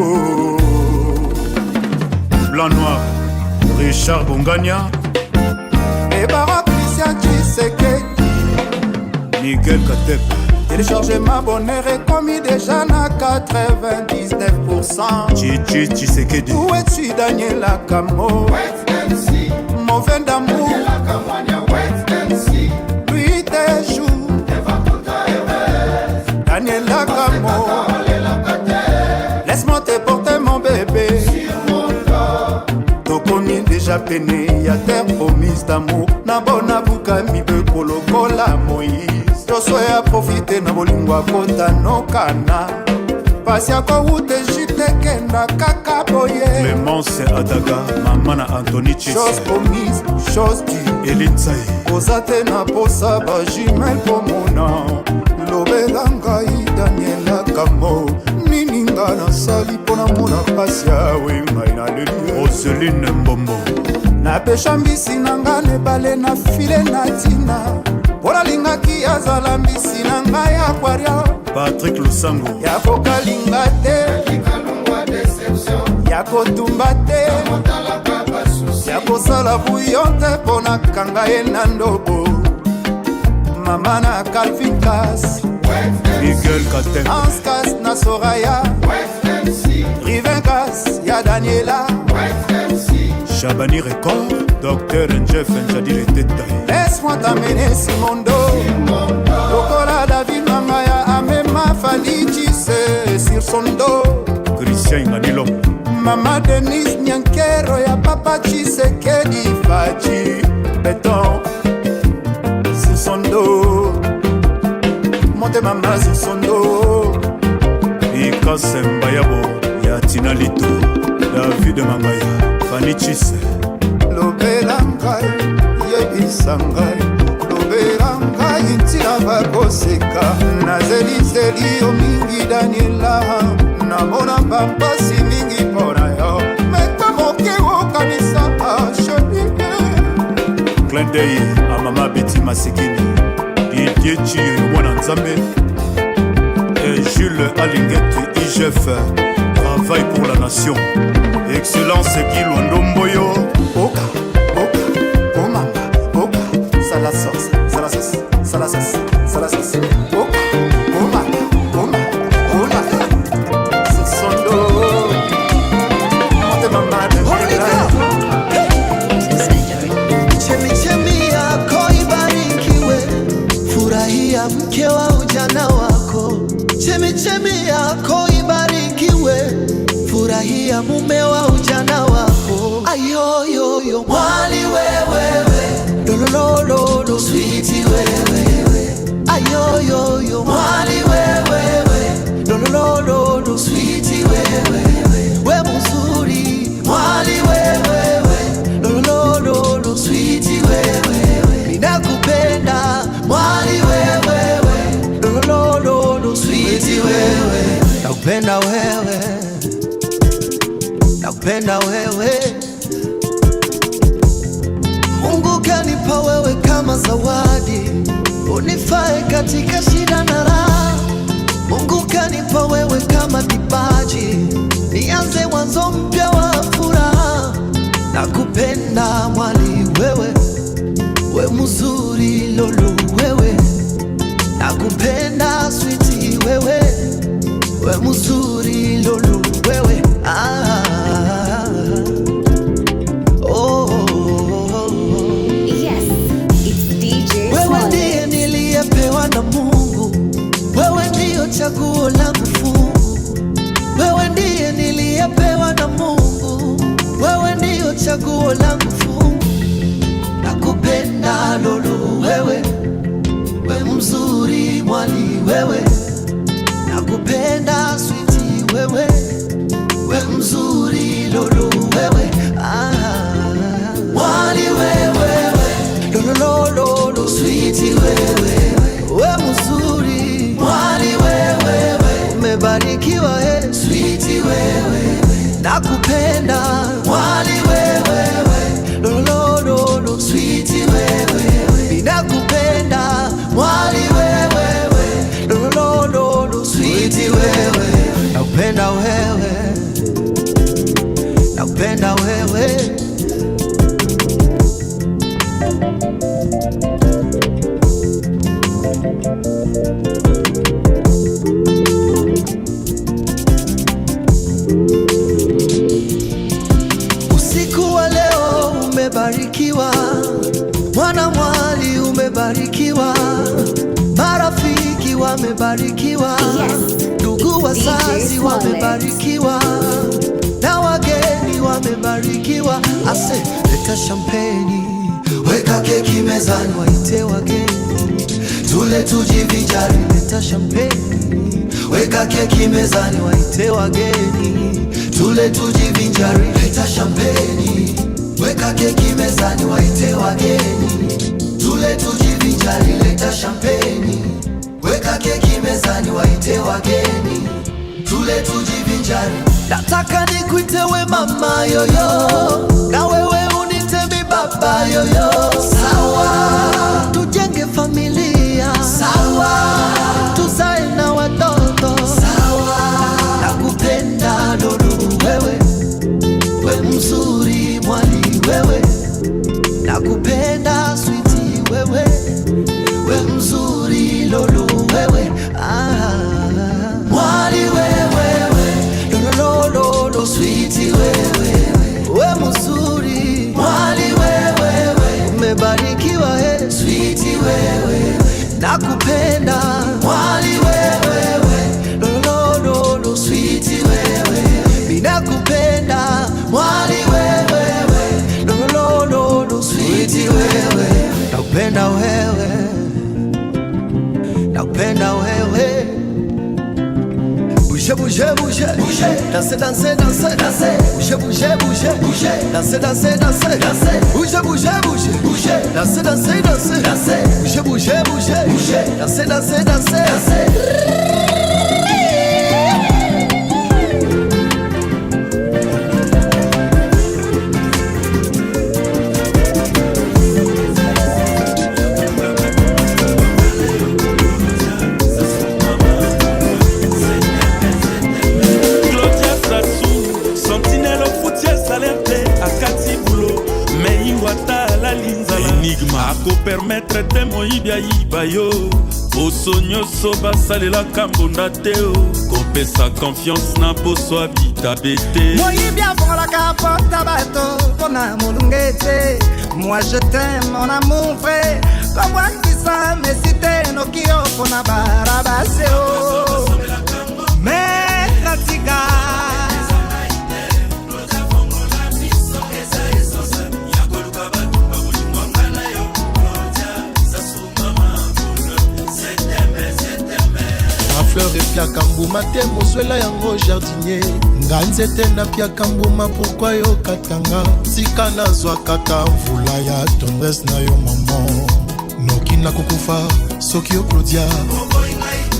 Blanc Noir, Richard Bongania.
Et Barak Christian Tshisekedi.
Miguel Katep.
Télécharger ma bonheur est commis déjà na 99%.
Chichi Tshisekedi.
Où es-tu Daniela Kamo? Mauvais d'amour. Nuit et jour. Daniela Kamo. Laisse-moi te porter mon bébé. Tokomi déjà pene ya terre promise d'amour. Na bona buka mibeko lokola Moïse. Nyonso ya profite na bolingo akota nokana. Pasi ya kowuta Egypte ekenda kaka boye.
Clémence Adaga, mama na Anthony Chis.
Chose promise, chose due.
Eline Tsaye.
Oza te na posa ba jumelle pomona. Lobela ngai Daniela Kamo. Nini nga nasali mpo namona pasi awe ngai naleli.
Roseline Mbombo.
Napesha mbisi na nga na ebale na file na ntina. Mpo nalingaki azala mbisi na ngai aquarium.
Patrick Lusango.
Ya kokalinga te, ya kotumba te, ya kosala bouillon te, mpo nakanga ye na ndobo. Mama na Calvin Kas,
Miguel Katem,
Hans Kas na Soraya, Rivin Kas ya Daniela,
Chabani Record, Dr Njef Njadile Teta.
Laisse-moi t'amener Simondo, lokola David Mangaya amema Fally Chise sur son dos.
Christian Inganilo,
Mama Denise Nyankero ya Papa Tshisekedi, Faci Beton sur son dos. Motema mama sur son dos.
Ikasemba Yabo ya Tina Lito, David Mangaya, Fanny Chise.
Lobela ngai, yebisa ngai, lobela ngai ntina bakoseka. Nazelizeli yo mingi Daniela, namona bampasi mingi mpo na yo, meka moke okanisa chérie.
Clin d'œil à Mama Betty Masikini, Didier Chiyo mwana Nzambe et Jules Alingete IGF, travail pour la nation. Excellence Guy Lwandomboyo.
Oka, oka, omamba, oka, sala sauce, sala sauce, sala sauce, sala sauce. Oka, omamba, oma, oma. Sosondo. Motema mama.
Chemichemi yako ibarikiwe, furahia mke wa ujana wako. Chemichemi yako ibarikiwe, furahia mume wa ujana wako. Ayoyoyo mwali wewewe, lolololo switi wewewe. Ayoyoyo mwali wewewe, lolololo switi wewewe. We mzuri mwali wewewe, lolololo switi wewewe. Ninakupenda mwali wewewe, lolololo switi wewe. Nakupenda wewe, nakupenda wewe. Mungu kanipa wewe kama zawadi, unifae katika shida na raha. Mungu kanipa wewe kama kipaji, nianze mwanzo mpya wa furaha. Nakupenda mwali wewe, we mzuri lolu wewe. Nakupenda switi wewe, we mzuri lolu wewe. Ah, oh, oh, oh.
Yes, it's DJ
Wewe
Smollett.
ndiye niliyepewa na Mungu, wewe ndiyo chaguo langu fungu. Wewe ndiye niliyepewa na Mungu, wewe ndiyo chaguo langu fungu. Nakupenda lolu wewe, we mzuri mwali wewe. Nakupenda switi wewe, we mzuri lolu wewe. Ah, mwali wewe, lolololo switi wewe, we mzuri mwali wewe, umebarikiwa he switi wewe, nakupenda mwali wewe, lolololo switi wewe, ninakupenda mwali wewe, lolololo switi wewe, nakupenda wewe, nakupenda wewe. Usiku wa leo umebarikiwa, mwana mwali umebarikiwa, marafiki wamebarikiwa, ndugu wazazi
Smollett.
wamebarikiwa, na wageni wamebarikiwa. Ase, leta champagne, weka keki mezani, waite wageni, tule tujivinjari. Leta champagne, weka keki mezani, waite wageni, tule tujivinjari. Leta champagne, weka keki mezani, waite wageni, tule tujivinjari. Leta champagne, weka keki mezani, waite wageni, tule tujivinjari. Nataka nikuite we mama yoyo, na wewe unite mi baba yoyo. Sawa, tujenge familia.
Umebarikiwa he, switi wewe, nakupenda mwali wewewe, lolololo switi wewe, minakupenda mwali wewewe, lolololo switi wewe, nakupenda wewe, nakupenda wewe. Bouge, bouge, bouge, bouge, danser, danser, danser, danser, bouge, bouge, bouge, bouge, danser, danser, danser, danser, bouge, bouge, bouge, bouge, danser, danser, danser, danser, bouge, bouge, bouge, bouge, danser, danser, danser, danser.
Claudia Sassou, sentinelle ofuti salaire te akati bulo meiwa ata alali nzala enigma akopermettre te moyibi ayiba yo poso nyonso basalelaka mbonda te o kopesa confiance na poso abitabe te.
Moyibi afongolaka porta bato mpona molunge te. Moi je t'aime mon amour vrai, kobwakisa mesi te noki yo mpona barabase o maître tika.
Fleur epiaka mbuma te, mozwela yango jardinier. Nga nzete napiaka mbuma, pourquoi yokatanga? Tika nazwaka ta mvula ya tendresse na yo mama, noki nakokufa soki yo Claudia.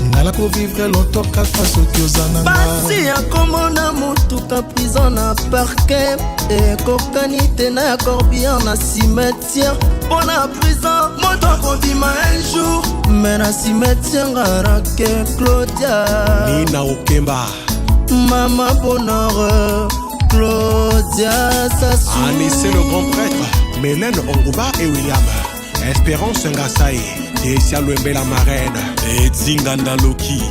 Nga nakovivre longtemps kaka soki oza na nga.
Pasi ya komona motuka prison na parquet ekokani te na ya corbillard na cimetière. Mpo na prison moto akobima un jour, me na cimetière ngarake Claudia.
Nina Okemba.
Mama Bonheur, Claudia Sassou.
Anissé le grand prêtre, Mélène Onguba et William Espérance Ngasai, Tesia Lwembe la marraine.
Edzinga Ndaloki.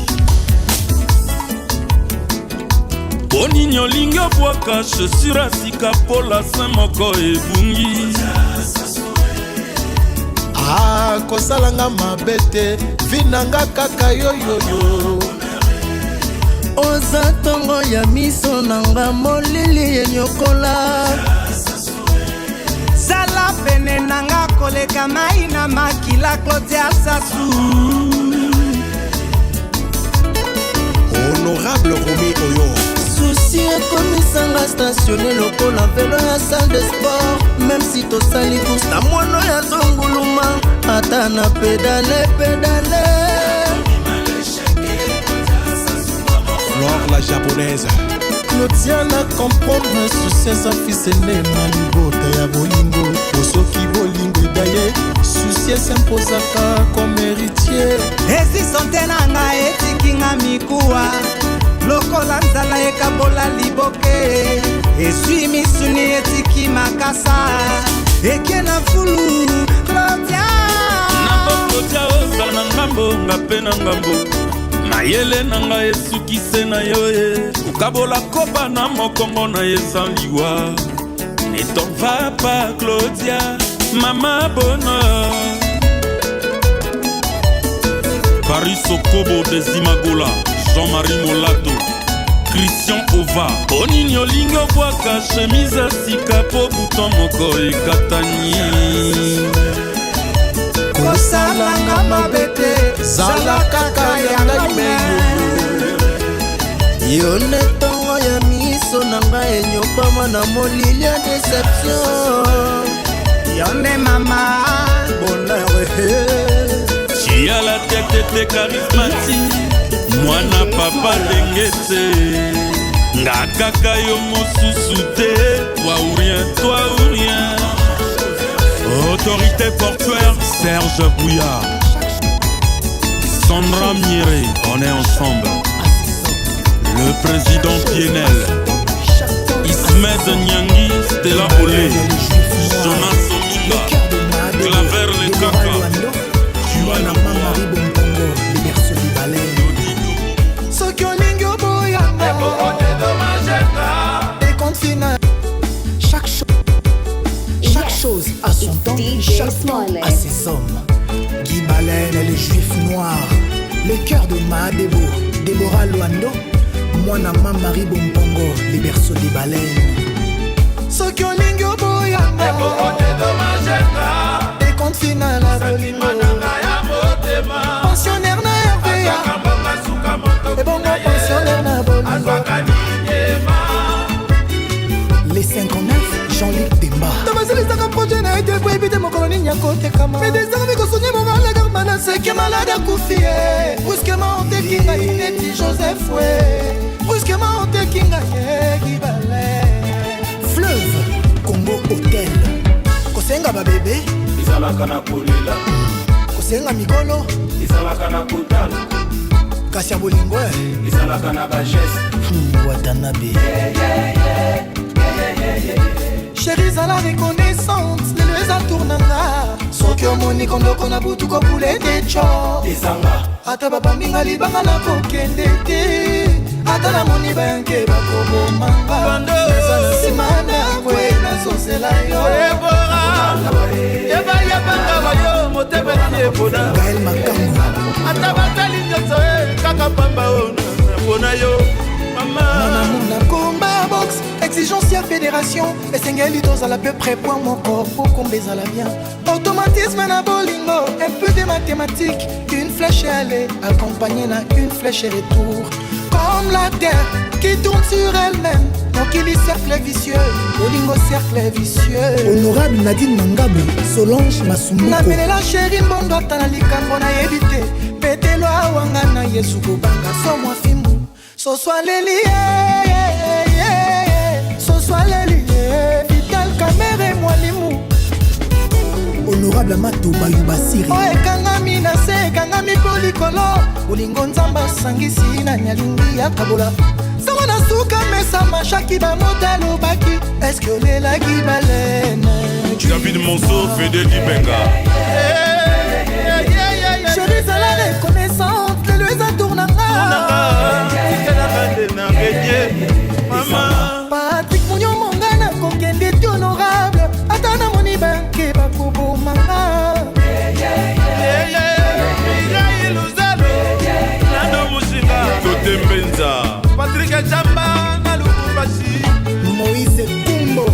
Mpo nini olingi obwaka chaussure ya sika mpo lasin moko ebungi?
Ah, kosalanga mabe te, vi nanga kaka yoyoyo.
Oza ntongo ya miso na nga, molili enyokola.
Zala pene na nga koleka mai na makila, Claudia Sassou.
Honorable Romy Oyo.
Susi ekomisanga stationne lokola velo ya salle de sport. Même si tosali course na mwana oyo azonguluma, ata na pedale pedale.
Flore la japonaise.
Claudia na comprendre susi eza fils aîné na libota ya bolingo. Po soki bolingo edaye, susi esimposaka comme héritier.
Esiso te na ngai etikinga mikuwa lokola nzala ekabola liboke, eswi misuni etiki makasa eke na fulu, Claudia.
Na Claudia, ozala na ngambo, nga mpe na ngambo. Mayele na ngai esukise na yo ye kokabola koba na mokongo na ye sans liwa. Ne t'en va pas Claudia, mama bonheur. Paris Sokobo de Zimagola, Jean-Marie Molato, Christian Ova. Mpo nini olingi obwaka chemise ya sika mpo bouton moko ekatani?
Kosalanga mabe te,
zala kaka ya ngai me.
Yo nde ntongo ya miso na ngai enyokama na molili ya déception.
Yo nde mama bonheur.
Tia la tete te charismatique, mwana papa ndenge te, nga kaka yo mosusu te. Toi ou rien, toi ou rien. Autorité portuaire Serge Bouillard, Sandra Mieré, on est ensemble. Le président Pienel, Ismed Nyangi, Stella Olé, Jonas Ominga, Claver Lekaka.
Soki olingi oboyanga ekontina.
Chaque chose a son temps. Chaque
Smollett.
à ses hommes. Guy Baleine et le juif noir. Le cœur de Mahadebo, Déborah Luando, Mwana Marie Bompongo, les berceaux des baleines.
Soki olingi oboyanga, decompte final ya bolingo, pensionnaire na RVA, ebongo pensionnaire na bolingo.
Les 59, Jean-Luc Demba.
Tobasilisaka projet na ete po yebi te mokolo nini akotekama. Medesaka kosonye morale karmana seke malade akufi ye. Brusquement oteki ngai neti Joseph we. Brusquement oteki ngai ye Gibale.
Fleuve, Congo Hotel. Kosenga babebe,
Ezalaka na kolela.
Kosenga mikolo,
Ezalaka na kotala.
Kasi ya bolingo eh.
Ezalaka na bageste.
Watanabe.
Chéri, zala reconnaissante, lelo eza tour na nga. Soki omoni kondoko na butu, kopula ete co.
Ezanga.
Ata babambinga libanga, nakokende te. Ata namoni bayanke bakobomanga, naza na nsima ndakwe, nazozela yo.
Yebayebanga bayo motema ti epona.
Gaël Makambo.
Ata batali nyonso e kaka pamba o mpona yo mama.
Mona komba box, exigence ya fédération, esengeli tozala peu près point moko po komba ezala bien. Automatisme na bolingo, un peu de mathématiques. Une flèche aller accompagnée na une flèche retour, comme la terre qui tourne sur elle-même. Mokili cercle vicieux, bolingo cercle vicieux.
Honorable Nadine Mangabu, Solange Masumbuko.
Namelela chéri mbondo ata na likambo nayebi te. Petelo awanga na Yesu kobanga somwa fimbu. Soso aleli ye, soso aleli ye, Vital Kamere mwalimu.
Honorable Amato Bayuba Siri.
Oyo ekangami na se, ekangami mpo likolo. Bolingo Nzambe asangisi, nani alingi akabola? Sango na suka mesa mashaki bamoto alobaki eske olelaki balene.
David Monceau, Fede Dibenga.
Chéri, zala reconnaissante, lelo eza tour na nga.
Tikelaka nde na bedie mama.
Patrik Munyomonga, nakokende te honorable, ata namoni banke bakobomanga.
Mirai Luzalo, Nando Mushinga, Tote Mbenza, Patrik Jamba na Lubumbashi.
Moïse Kumbo,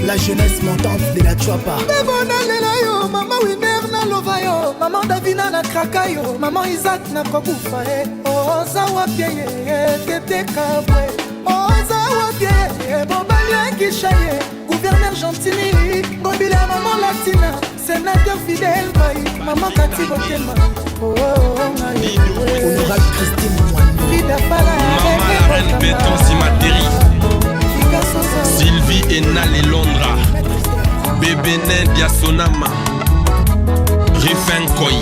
la jeunesse montante de la Chuapa.
Bebo nalela yo, mama Winer nalova yo, mama Davina nakraka yo, mama Isak nakokufa ye. Oza wapi ye tete kabwe? Oza wapi ye bobali akisha ye? Gouverneur Gentini Ngobila, mama Latina, sénateur Fidèle Bai, mama Kati Botema. Oh, oh, ngai.
Honorable Christine Mwando.
Frida Fala.
Mama la reine Béton Simateri, Sylvie Enal et Londra, Bébé Diasonama, Riffin Koi,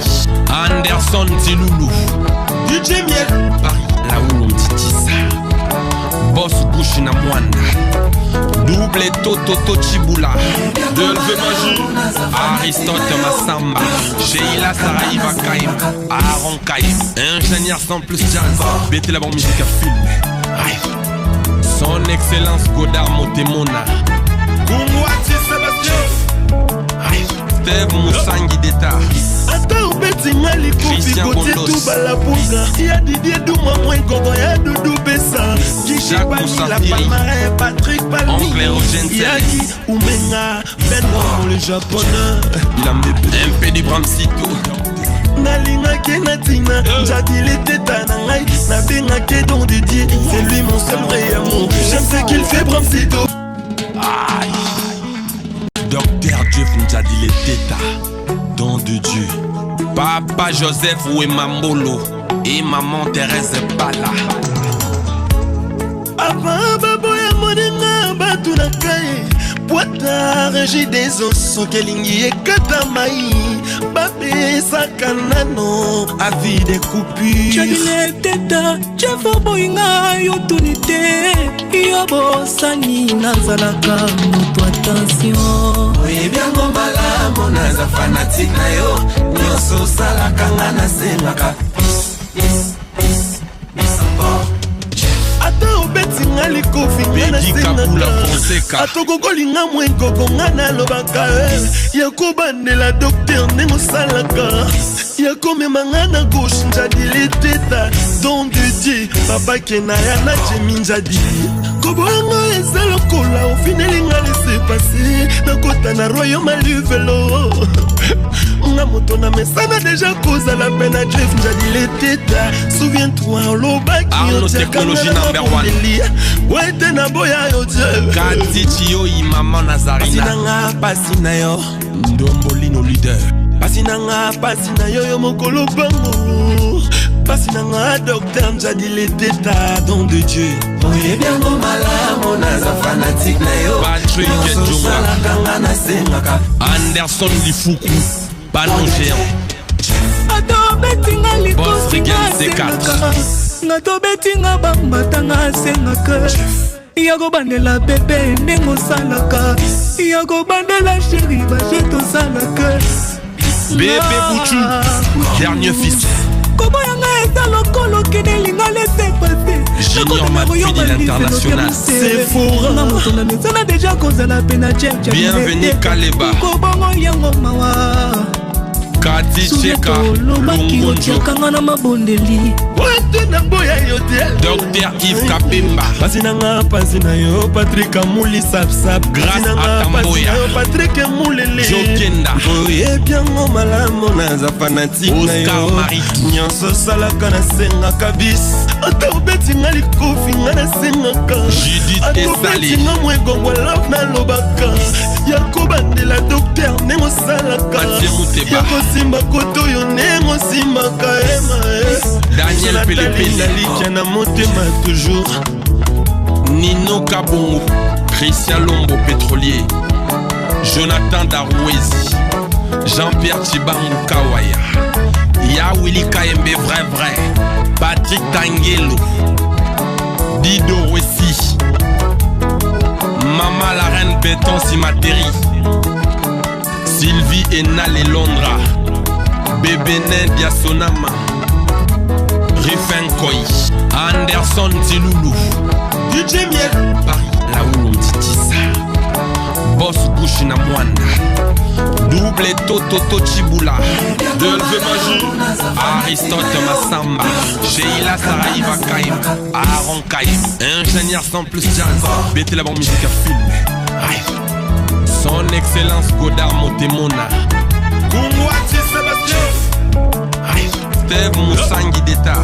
Anderson Tiloulou, DJ Miel, Paris, là où l'on dit ça. Boss Gouchina Mwanda, Double Toto Chibula, Delve Magie, Aristote Massamba, Sheila Saraiva Kaim, Aaron Kaim, Ingénieur sans plus jazz, BT la bonne musique à film. Aïe. Son Excellence Godard Motemona,
Kungwati Sébastien.
Aïe. Steve Moussangi d'État,
Ata obeti nga likofi,
Christian
kotie
Bondos.
tubala punga ya Didie Duma mwengogo ya Dudu Besa.
Jacques
Gishibani la
Moussafiri.
Palmarin Patrick Palmi
Oncle Roger Nseles.
Yaki Umenga Beno le japonais.
MP du Bramsito,
Nalingaki na ntina Jadili teta na ngai nabengaki don Didier. C'est lui mon seul vrai amour, j'aime ce qu'il fait Bramsito.
Aïe. Docteur Jeff Ndjadile Teta, don de Dieu. Papa Joseph Ouemambolo et maman Thérèse Bala.
Apa baboya moninga batunaka ye bwata régi des eaux soki elingi ekata mai bapesaka nano avis de coupure.
Jadile teta Jeff boyinga yo tuni te yo bosani nazalaka moto attention.
Oyebi yango malamu naza fanatike na yo nyonso osalaka nga nasengaka.
Ata obeti nga likofi nga
Peggy Kabula
nasengaka.
Seka.
Atokokolinga mwenkoko nga nalobaka eh. Ya kobandela docteur ndenge osalaka ya komema nga na gauche njadi leteta don de dieu papa kena ya na jemi njadi koboyanga eza lokola ofineli nga lese pase nakota na royaume aluvelo nga moto na mesana deja kozala pe na jef njadi leteta souviens-toi olobaki
Arnaud Technologie number one.
wete na boya yo dieu
Kati Chioi Maman
pasi
Nazarina
na nga pasi na yo
Ndombolino leader
pasi na nga pasi na yo yo mokolo bango pasi na nga docteur njadi leteta don de dieu
Oyebi yango malamu naza fanatique na yo
Patrick
Nyonso
Djunga.
osalaka nga nasengaka
Anderson Lifuku Panneau géant
Ata obetinga
Boss
likofi
Regan
nga
C4.
asengaka nga tobetinga bambata nga asengaka ya kobandela bebe ndenge osalaka ya kobandela sheri baje tosalaka
Bébé Bouchou Dernier fils
koboyanga eza lokolo okende linga lese pase
Junior Matuidi l'international
sephora moto na mesana deja kozala pe na jef
Bienvenue Kaleba
kobongo yango mawa
Kati Cheka
olobaki
Longonjo
otiakanga na mabondeli
wete na boya yo te
Docteur Yves Kapemba
pasi na nga pasi na yo patrik amuli sapsap
Grâce
Pasi na nga,
à
pasi
Tamboya.
na yo patrik emulele
Jokenda.
oyebi yango malamu naza fanatike na
Oscar
yo
Maritu.
nyonso osalaka nasengaka bis ata obeti nga likofi nga nasengaka
Judith
ata
Esale.
obeti nga mwegongwa love nalobaka ya kobandela dokter ndenge osalaka
Mathieu Muteba.
ya kosimba koto oyo ndenge osimbaka ema
Daniel Pelepele.
nalikia na motema toujours
Nino Kabongo Christian Lombo pétrolier Jonathan Darouezi Jean-Pierre Chibangu Kawaya Ya Willy Kaembe vrai vrai Patrick Tangelo Dido Wessi Mama la reine Béton Simateri Sylvie Enale Londra Bébénin Diasonama Ruffin Koi Anderson Tiloulou
DJ Miel
Paris là où l'on dit ça Boss Bush na Mwanda Double Toto Chibula
DLV Magie
Aristote Massamba Sheila Saraiva Kaim Aaron Kaim Ingénieur sans plus jazz BT la bonne musique à film Aïe. Son Excellence Godard Motemona
Kungwati Sébastien
Aïe. Steve Moussangi d'État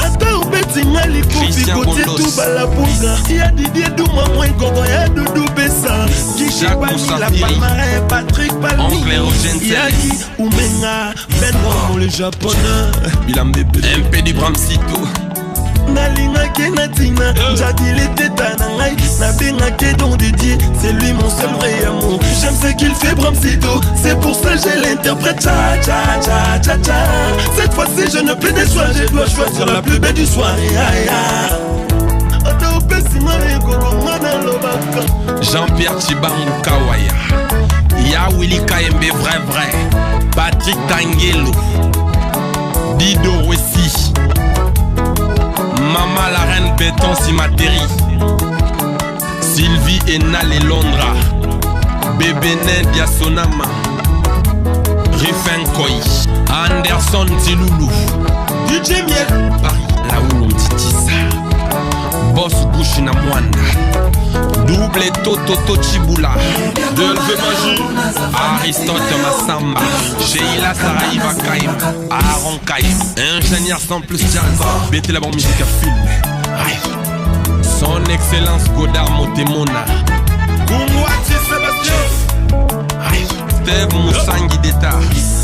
ata obeti nga likofi
Christian
kotie
Bondos.
tubala bunga ya didie duma mwengongo ya dudu besa
Jacques
Gishibamila
Moussafiri.
palmarin patrik
Oncle Roger
palmi
Nsele.
yaki umenga benromo le japonais
Bilambe MP du Bramsito
nalingaki na ntina njadili teta na ngai nabengaki don de dieu c'est lui mon seul vrai amour. J'aime ce qu'il fait Bramsito, c'est pour ça je l'interprète. Cha cha cha cha cha. Cette fois-ci je ne plus déçois, je dois choisir la plus belle du soir. Ya, ya. Ata opesi nga ekolo nga nalobaka.
Jean-Pierre Chibangu Kawaya Ya Willy Kaembe vrai vrai Patrick Tangelo Dido Wessi Mama la reine Béton Simateri Sylvie Enale Londra Bébénin Diasonama Ruffin Koi Anderson Tiloulou
DJ Miel
Paris là où l'on dit ça Boss Bush na Mwanda Double Toto Chibula
DLV Magie
Aristote Massamba Sheila Saraiva Kaim Aaron Kaim Ingénieur sans plus jazz BT la bonne musique à film Aïe. Son Excellence Godard Motemona
Kungwati Sébastien
Aïe. Steve Moussangi d'État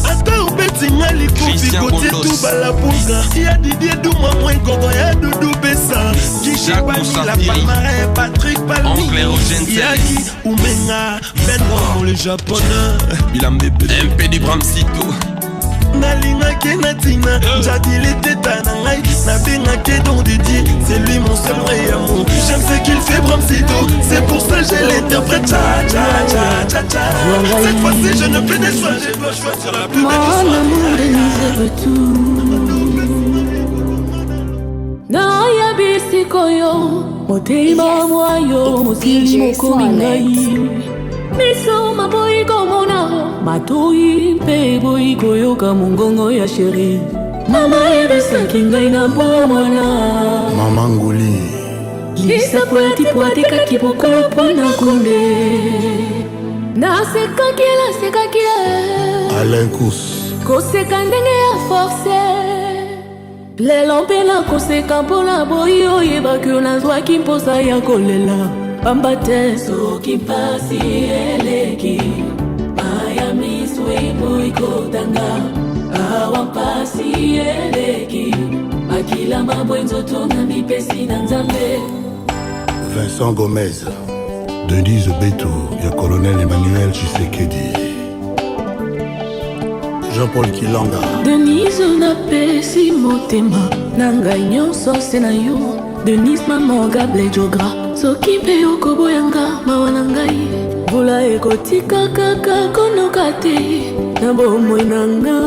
ata obeti nga likofi
Christian
kotie
Bondos.
tubala bunga ya didie duma mwengongo ya dudu besa
Jacques
Gishibamila
Moussafiri.
palmarin patrik
Oncle Roger
palmi
Nsele.
yaki umenga benromo le japonais
Bilambe MP du Bramsito
nalingaki na ntina njadili teta na ngai nabengaki don de dieu c'est lui mon seul vrai amour. J'aime ce qu'il fait Bramsito, c'est pour ça je l'interprète. Cha cha cha cha cha. Cette fois-ci je ne plus déçois, je dois choisir la plus belle du
Mon
soir.
amour Denise retour. Nayebi sikoyo. Motema mwa yo mosili mokomi ngai. Miso maboyi komona, matoi mpe eboyi koyoka mongongo ya chéri. Mama yebisaki ngai na bomwana.
Mama Nguli.
Lisapo ya tipo atekaki bokolo mpo na kunde. Nasekaki, nasekaki.
Alain Kous.
Koseka ndenge ya force. Lelo mpe nakoseka mpona boyi oyebaki yo nazwaki mposa ya kolela pamba te. Soki mpasi eleki, maya miso eboyi kotanga. Awa mpasi eleki, makila mabwe nzoto na mipesi na Nzambe.
Vincent Gomez. Denise Beto ya Colonel Emmanuel Tshisekedi. Jean-Paul Kilanga.
Denise, napesi motema na ngai nyonso se na yo. Denise, mama Gable Jogra, soki mpe okoboyanga, mawa na ngai. Mvula ekotika kaka konoka te na bomoi na nga.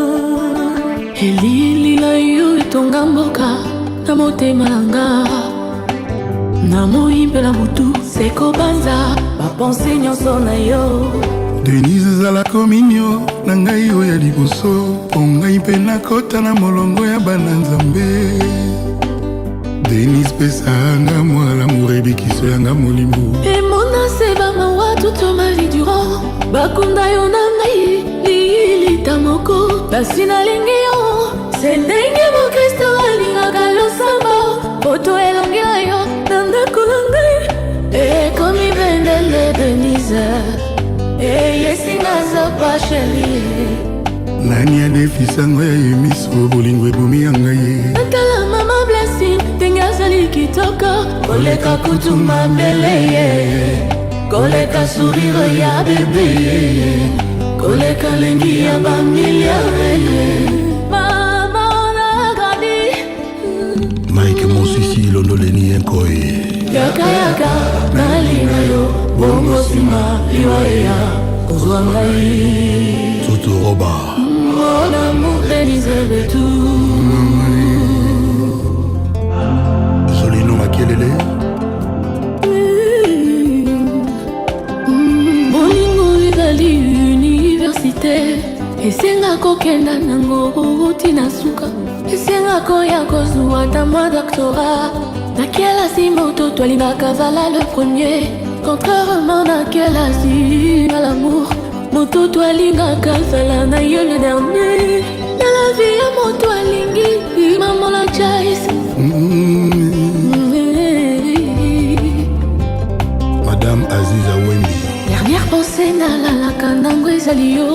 Elili na yo etonga mboka na motema na nga. Na moi mpe na butu se kobanza bapense nyonso na yo.
Denise, ezala kominio na ngai oyo ya liboso, mpo ngai mpe nakota na molongo ya bana Nzambe. Denise, pesanga mwa l'amour, ebikiso yanga molimo.
Emona se bamawa toute ma vie durant. Bakunda yo na ngai lilita moko, kasi nalingi yo se ndenge mokristo alingaka losambo. Foto elongi na yo na ndako na ngai ekomi bendele. Denise, eyesinga zapa chéri.
Nani adefisango ya ye miso, bolingo ebomi ya ngai.
Natala mama Blessing ndenge azali kitoko koleka kutu mabele ye, koleka sourire ya bébé, koleka lengi ya bamiliare. Mama na grandi.
Mike Mosisi Londoleni Nkoi.
Yaka, yaka, nalinga yo bongo, nsima liwa eya kozwa ngai.
Tutu Roba.
Mon amour, Denise Betou.
Jolino Makelele.
Bolingo ezali université, esenga kokenda nango ntina suka, esenga koya kozwa ata mwa doctorat. Na kelasi moto twalingaka zala le premier, contrairement na kelasi ya l'amour, moto twalingaka zala na ye le dernier. Na la vie ya moto alingi mamola Jais.
Madame Aziza Wembi.
Dernière pensée nalalaka nango ezali yo,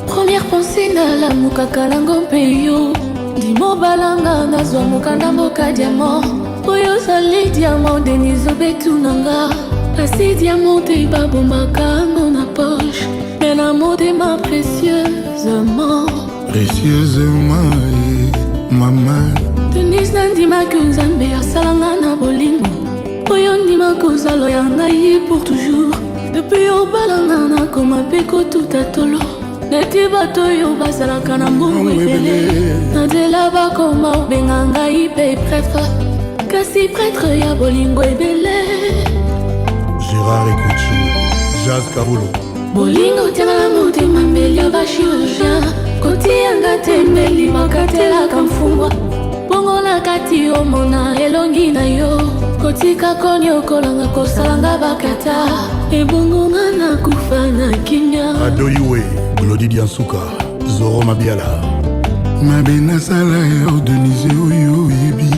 première pensée nalamukaka nango mpe yo. Ndimo balanga nazwa mokanda mboka diamant, oyo ozali diamant. Denise Obetu na nga, kasi diamant te babombaka yango na poche, me na motema précieusement.
Précieusement, eh, mama.
Denise, nandimaki Nzambe asalanga na bolingo oyo, ndima kozala ya ngai pour toujours. Depuis obalanga, nakoma mpe kotuta tolo neti bato oyo bazalaka na mbongo ebele. Na nzela bakoma obenga ngai mpe prêtre, kasi prêtre ya bolingo ebele.
Gérard Ekouchou. Jazz Kabulo.
Bolingo tianga na motema mbeli ya bachirurgien, kotianga te mbeli makatelaka mfumbwa. Bongo na kati omona elongi na yo, kotika koniokolanga kosalanga bakata, ebongo nga nakufa na kimia.
Adoyiwe. Glodi Diansuka. Zoro Mabiala.
Mabe nasala yo Denise, oyo oyebi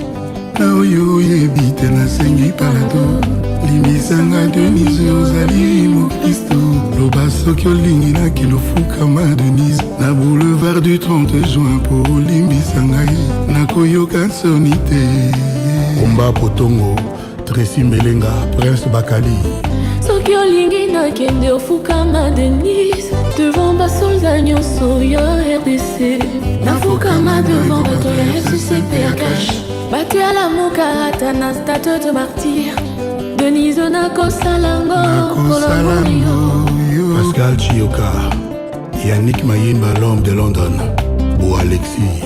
na oyo oyebi te, nasengi pardon, limbisanga. Denise, ozali mokristo, loba soki olingi nakende ofukama. Denise, na boulevard du 30 juin, mpo olimbisa ngai, nakoyoka soni te.
Omba Potongo. Tracy Melenga. Prince Bakali.
Soki olingi nakende ofukama, Denise, devant basoldat nyonso ya RDC, nafukama devant bato ya FCC ya CACH, bato ya Lamuka, ata na Stade des Martyrs. Denise, nakosalango kolongo.
Pascal Chioka. Yannick Mayimba, l'homme de London. Bo Alexis.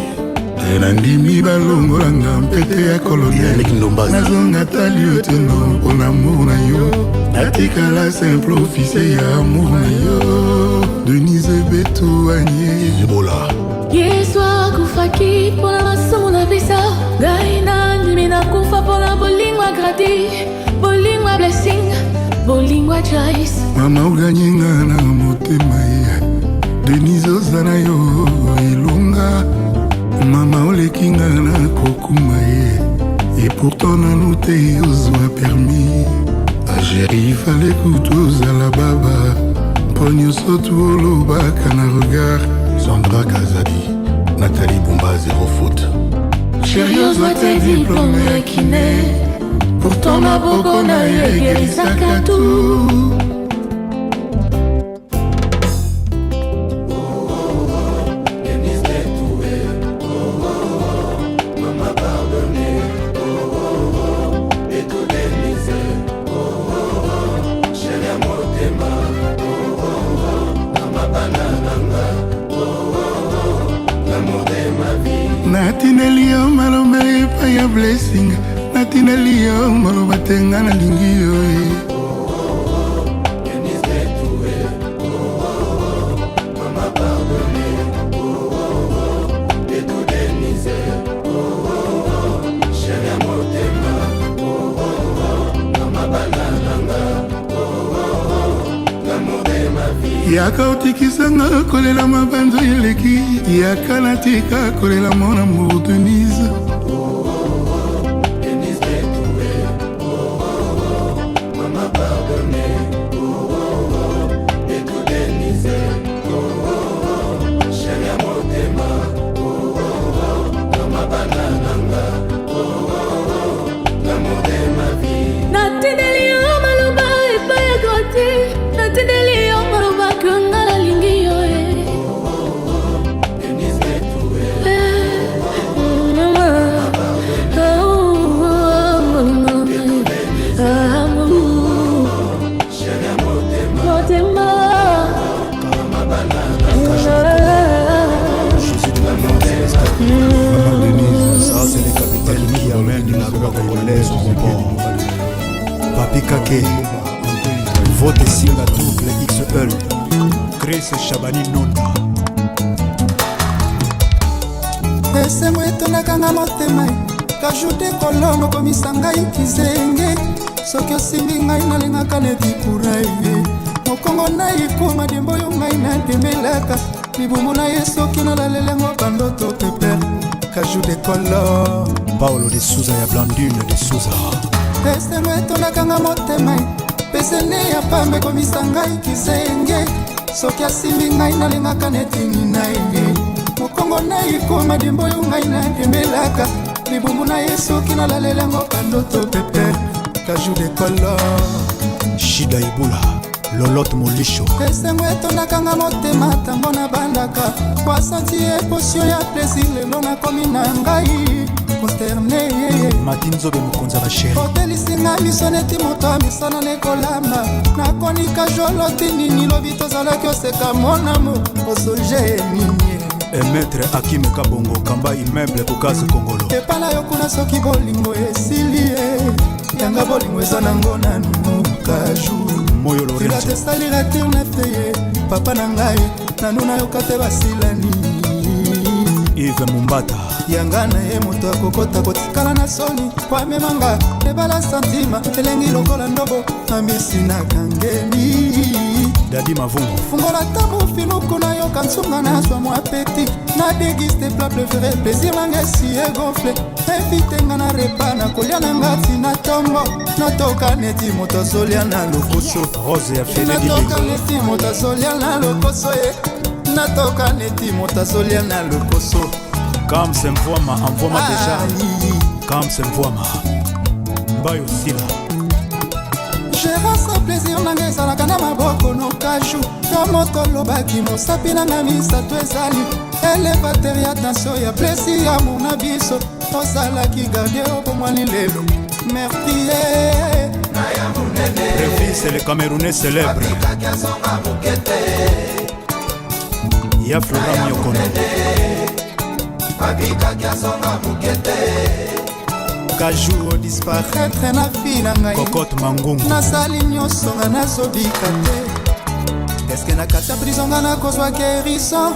Nandimi balongolanga mpete ya kolonel, nazonga ta lieutenant mpona amour na yo. Natikala simple officier ya amour na yo. Denise Betu Anie
Ebola.
Yesu akufaki mpona masumu na biso. Ngai nandimi nakufa mpona bolingo ya gradi, bolingo ya blessing, bolingo ya Joyce.
Mama, oganye nga na motema ye. Denise, oza na yo elonga. Mama, oleki nga na kokuma ye. Et pourtant nanu te ozwa permis. Ageri, fale kutu ozala baba, mpo nyonso tu olobaka na regard.
Sandra Kazadi, Nathalie Bumba, zéro faute.
Chéri, ozwa te diplôme ya kiné, pourtant maboko na yo egerisaka tu.
Mama pardonne, oh oh oh, Betu Denise, oh oh oh, chéri ya motema, oh oh oh, mama bana nanga, oh oh oh, l'amour de ma vie.
Natindeli yo maloba epai ya Blessing, natindeli yo maloba te, nga nalingi yo e.
Denise Betu, oh oh oh, mama pardonne, oh oh oh, Betu Denise, oh oh oh, chéri ya motema, oh oh oh, mama bana nanga, oh oh oh, l'amour de ma vie.
Yaka otikisanga kolela, mabanzo eleki. Yaka natika kolela, mon amour Denise.
Denise Betu, oh oh oh, mama pardonne, oh oh oh, Betu Denise, oh oh oh, chéri ya motema, oh oh oh, mama bana nanga, oh oh oh, l'amour de ma vie.
Natindeli yo maloba epai ya grati, natindeli yo maloba ke nga nalingi yo e.
Denise Betu,
Mama. Oh, oh, oh,
chéri ya motema,
motema.
Mama bana nanga, l'amour de ma vie.
Ça, c'est le capitaine qui amène la loi congolaise au port. Papi Kake, Vote Singa double XL, Chris Chabani Nonda.
Esengo etondakanga motema. Kajute kolongo komisa ngai kizenge. Soki osimbi ngai, nalingaka neti kura ye. Mokongo na ikoma dembo oyo ngai nademelaka. Libumu na ye, soki nalalelengo bandoto pepe. Kaju de kolo.
Paolo de Souza ya Blandine de Souza.
Esengo etondakanga motema. Pesene ya pamba ekomisa ngai kizenge. Soki asimbi ngai, nalingaka neti nina ye. Mokongo na ikoma dimbo oyo ngai nademelaka. Libumu na ye, soki nalalelengo bandoto pepe. Kaju de kolo.
Shida Ibula, Lolote Molisho.
Esengo etondakanga motema ntango nabandaka kwasanti epotion ya plaisir. Lelo nakomi na ngai consterné.
Mati Nzobe, mokonzi ya bachéri.
Otelisinga miso neti moto ya misala nekolamba. Nakonika joloti nini? Lobi tozalaki oseka, monamu osonge nini?
Et maître Akim Kabongo, Kamba immeuble Kokaze Kongolo.
Epa na yo kuna, soki bolingo esili ye, yanga bolingo eza nango nanu kaju.
Moyo Lorenzo.
Esalira tirna te ye papa na ngai, nanu nayoka te basilani.
Yves Mumbata.
Yanga na ye moto akokota kotikala na soni. Kwamemanga ebala santima elengi lokola ndobo na misi nakangeli.
Dadi Mavungu.
Fungola ntango finuku nayoka nsunga, nazwa mwa appétit na déguste plat préféré. Plaisir nanga esi egonflé. Invite nga na repas, na kolia na nga ntina ntongo. Natoka neti moto azolia na lokoso.
Rose ya Fede.
Natoka neti moto azolia na lokoso ye. Natoka neti moto azolia na lokoso.
Kams Mvwama, Mvwama déjà. Kams Mvwama. Mbayo Sila.
Gérance, plaisir nanga ezalaka na maboko nokaju. Yo moto olobaki mosapi nanga misato ezali élévateur ya tension ya plaisir ya mona biso. Ozalaki gardien, obomwani lelo mertie.
Préfils, le Camerounais célèbre. Ya Flora Miokono.
Babikaki azonga moke te.
Kajou odisparaître na fi na ngai.
Cocotte Mangungu.
Nasali nyonso nga nazobika te. Eske na kati ya prison nga nakozwa guérison?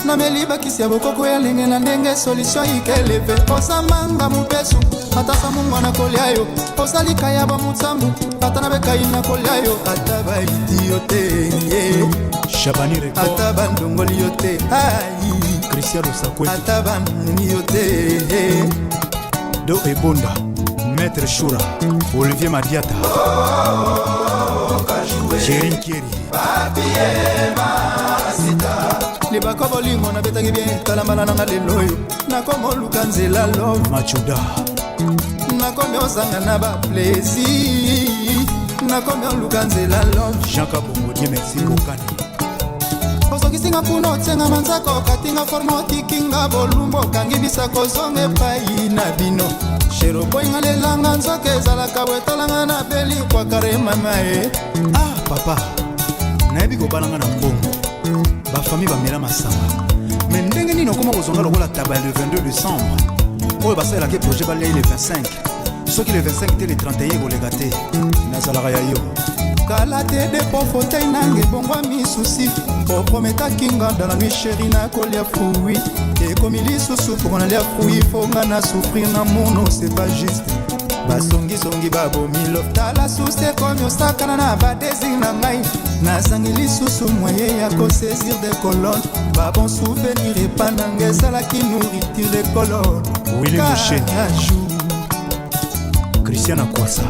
Nameli bakisi ya bokoko ya ndenge na ndenge, solution ikeleve. Osamanga mobesu, ata samungwa na kolia yo. Osalika ya bamutsambu, ata na bekai na kolia yo. Ata baiti yo te, ye.
Shabani Record.
Ata bandongoli yo te, ai.
Christian Osakwe.
Ata banuni yo te.
Do Ebonda, Maître Shura, Olivier Madiata, Jerry Kieri.
Libako bolingo nabetaki bien, talambala nanga lelo oyo nakomoluka nzela love.
Machuda.
Nakomi ozanga na baplaisir, nakomi oluka nzela love.
Jean Kabongo, Dieu merci Kokani.
Ozokisinga kuna, otienga manzaka, okatinga forme, otikinga bolumbu, okangi bisa kozonga epai na bino. Shero boyinga lelanga nzoka ezalaka boye, talanga na beli kwakare mama e.
Ah papa, nayebi kobalanga na mbongo, bafami bamela masanga, me ndenge nini okoma kozonga lokola taba ya le 22 décembre oyo basalelaki projet balia ye le 25? Soki le 25 te, le 31 ekoleka te. Nazalaka ya yo.
Kala te depo fauteuil nanga ebongwami susi. Oprometaki nga dans la nuit, chéri, nakolia fruit. Ekomi lisusu mpo nalia fruit, fo nga na souffrir na mono, c'est pas juste. Basongisongi babomi love. Tala susi ekomi osakana na badésir na ngai. Nazangi lisusu moyen ya kosaisir de colonne. Babon souvenir epa nanga ezalaki nourriture de colonne.
Willy Musheni. Christian Akwasa,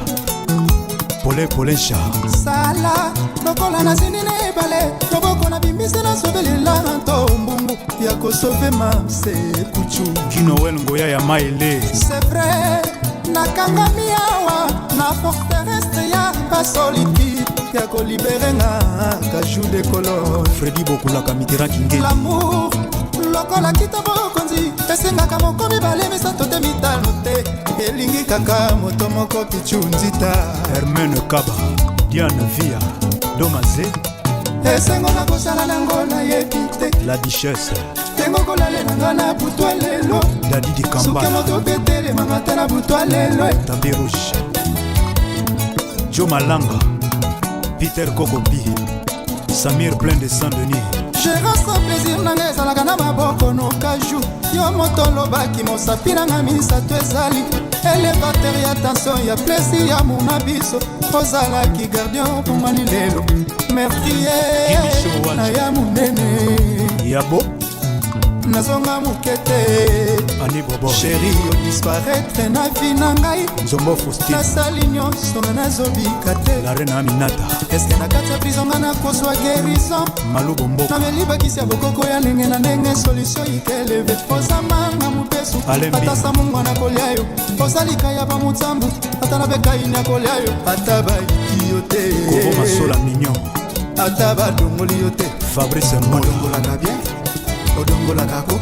Pole Polesha.
Sala lokola nazindi na ebale, loboko na bimisi, nasobelela nto mbumbu ya kosove mamse kuchu.
Ginoel Ngoya ya Maele.
C'est vrai, nakangami awa na force terrestre ya basolitude ya kolibere nga kajou de colonne.
Fredi Bokulaka, Mitterrand Kingeli.
L'amour lokola kita bokonzi esengaka moko, mibale, misato te, mitano te, elingi kaka moto moko, pichu nzita.
Hermene Kaba, Diane Via, Domaze.
Esengo na kosala nango nayebi te.
La Duchesse.
Tengo kolalela nga na butwa lelo.
Dadi
Soki
Dikambala.
moto petelemanga te na butwa lelo.
Tambi Rouge, Joe Malanga, Peter Kokopi, Samir plein de Saint-Denis.
Gérance, plaisir nanga ezalaka na maboko nokaju. Yo moto olobaki mosapi nanga misato ezali élévateur ya tension ya plaisir ya mona biso. Ozalaki gardien opongwani lelo meurtrier na ya monene.
Yabo.
Nazonga moke te.
Ani Bobo.
Chéri, odisparaître na vi na ngai.
Nzombo Faustin.
Nasali nyonso nga nazobika te.
La Reine Aminata.
Eske na kati ya prison nga nakozwa guérison?
Malubo Mboka.
Nameli bakisi ya bokoko ya ndenge na ndenge, solution ikeleve. Ozamanga mobesu,
Alembi.
ata samungwa na kolia yo. Ozalika ya bamutsambu, ata na bekaini ya kolia yo. Ata baiki yo te.
Kovo Masola Mignon.
Ata badongoli yo te.
Fabrice Mola.
Odongolaka bien, odongolaka ko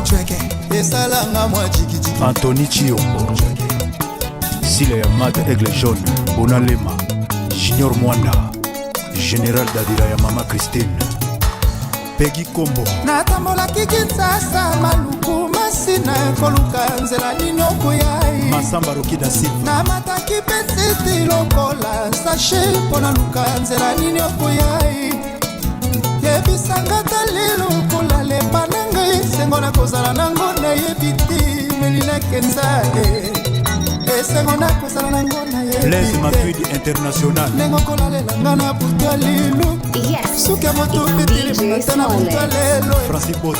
tweke, esalanga mwa jikijiki.
Anthony Chiombo, Sile ya Mat Aigle Jaune, Bonalema, Junior Mwanda, Général Davira ya Mama Christine, Peggy Kombo.
Natambolaki Kinshasa, Maluku, Masina, koluka nzela nini okoyai.
Masamba Roki da Silva.
Namataki mpe nsiti lokola sashe mpo naluka nzela nini okoyai. Yebisanga ta lelo kolalepa na ngai, esengo na kozala nango nayebi te. Melinakenza esengo na kozala nango
Blaise
nayebi te.
Matuidi International.
Ndenge okolalelanga na butwa lelo, suki ya moto petelemanga ta na butwa lelo.
Francis Bozo.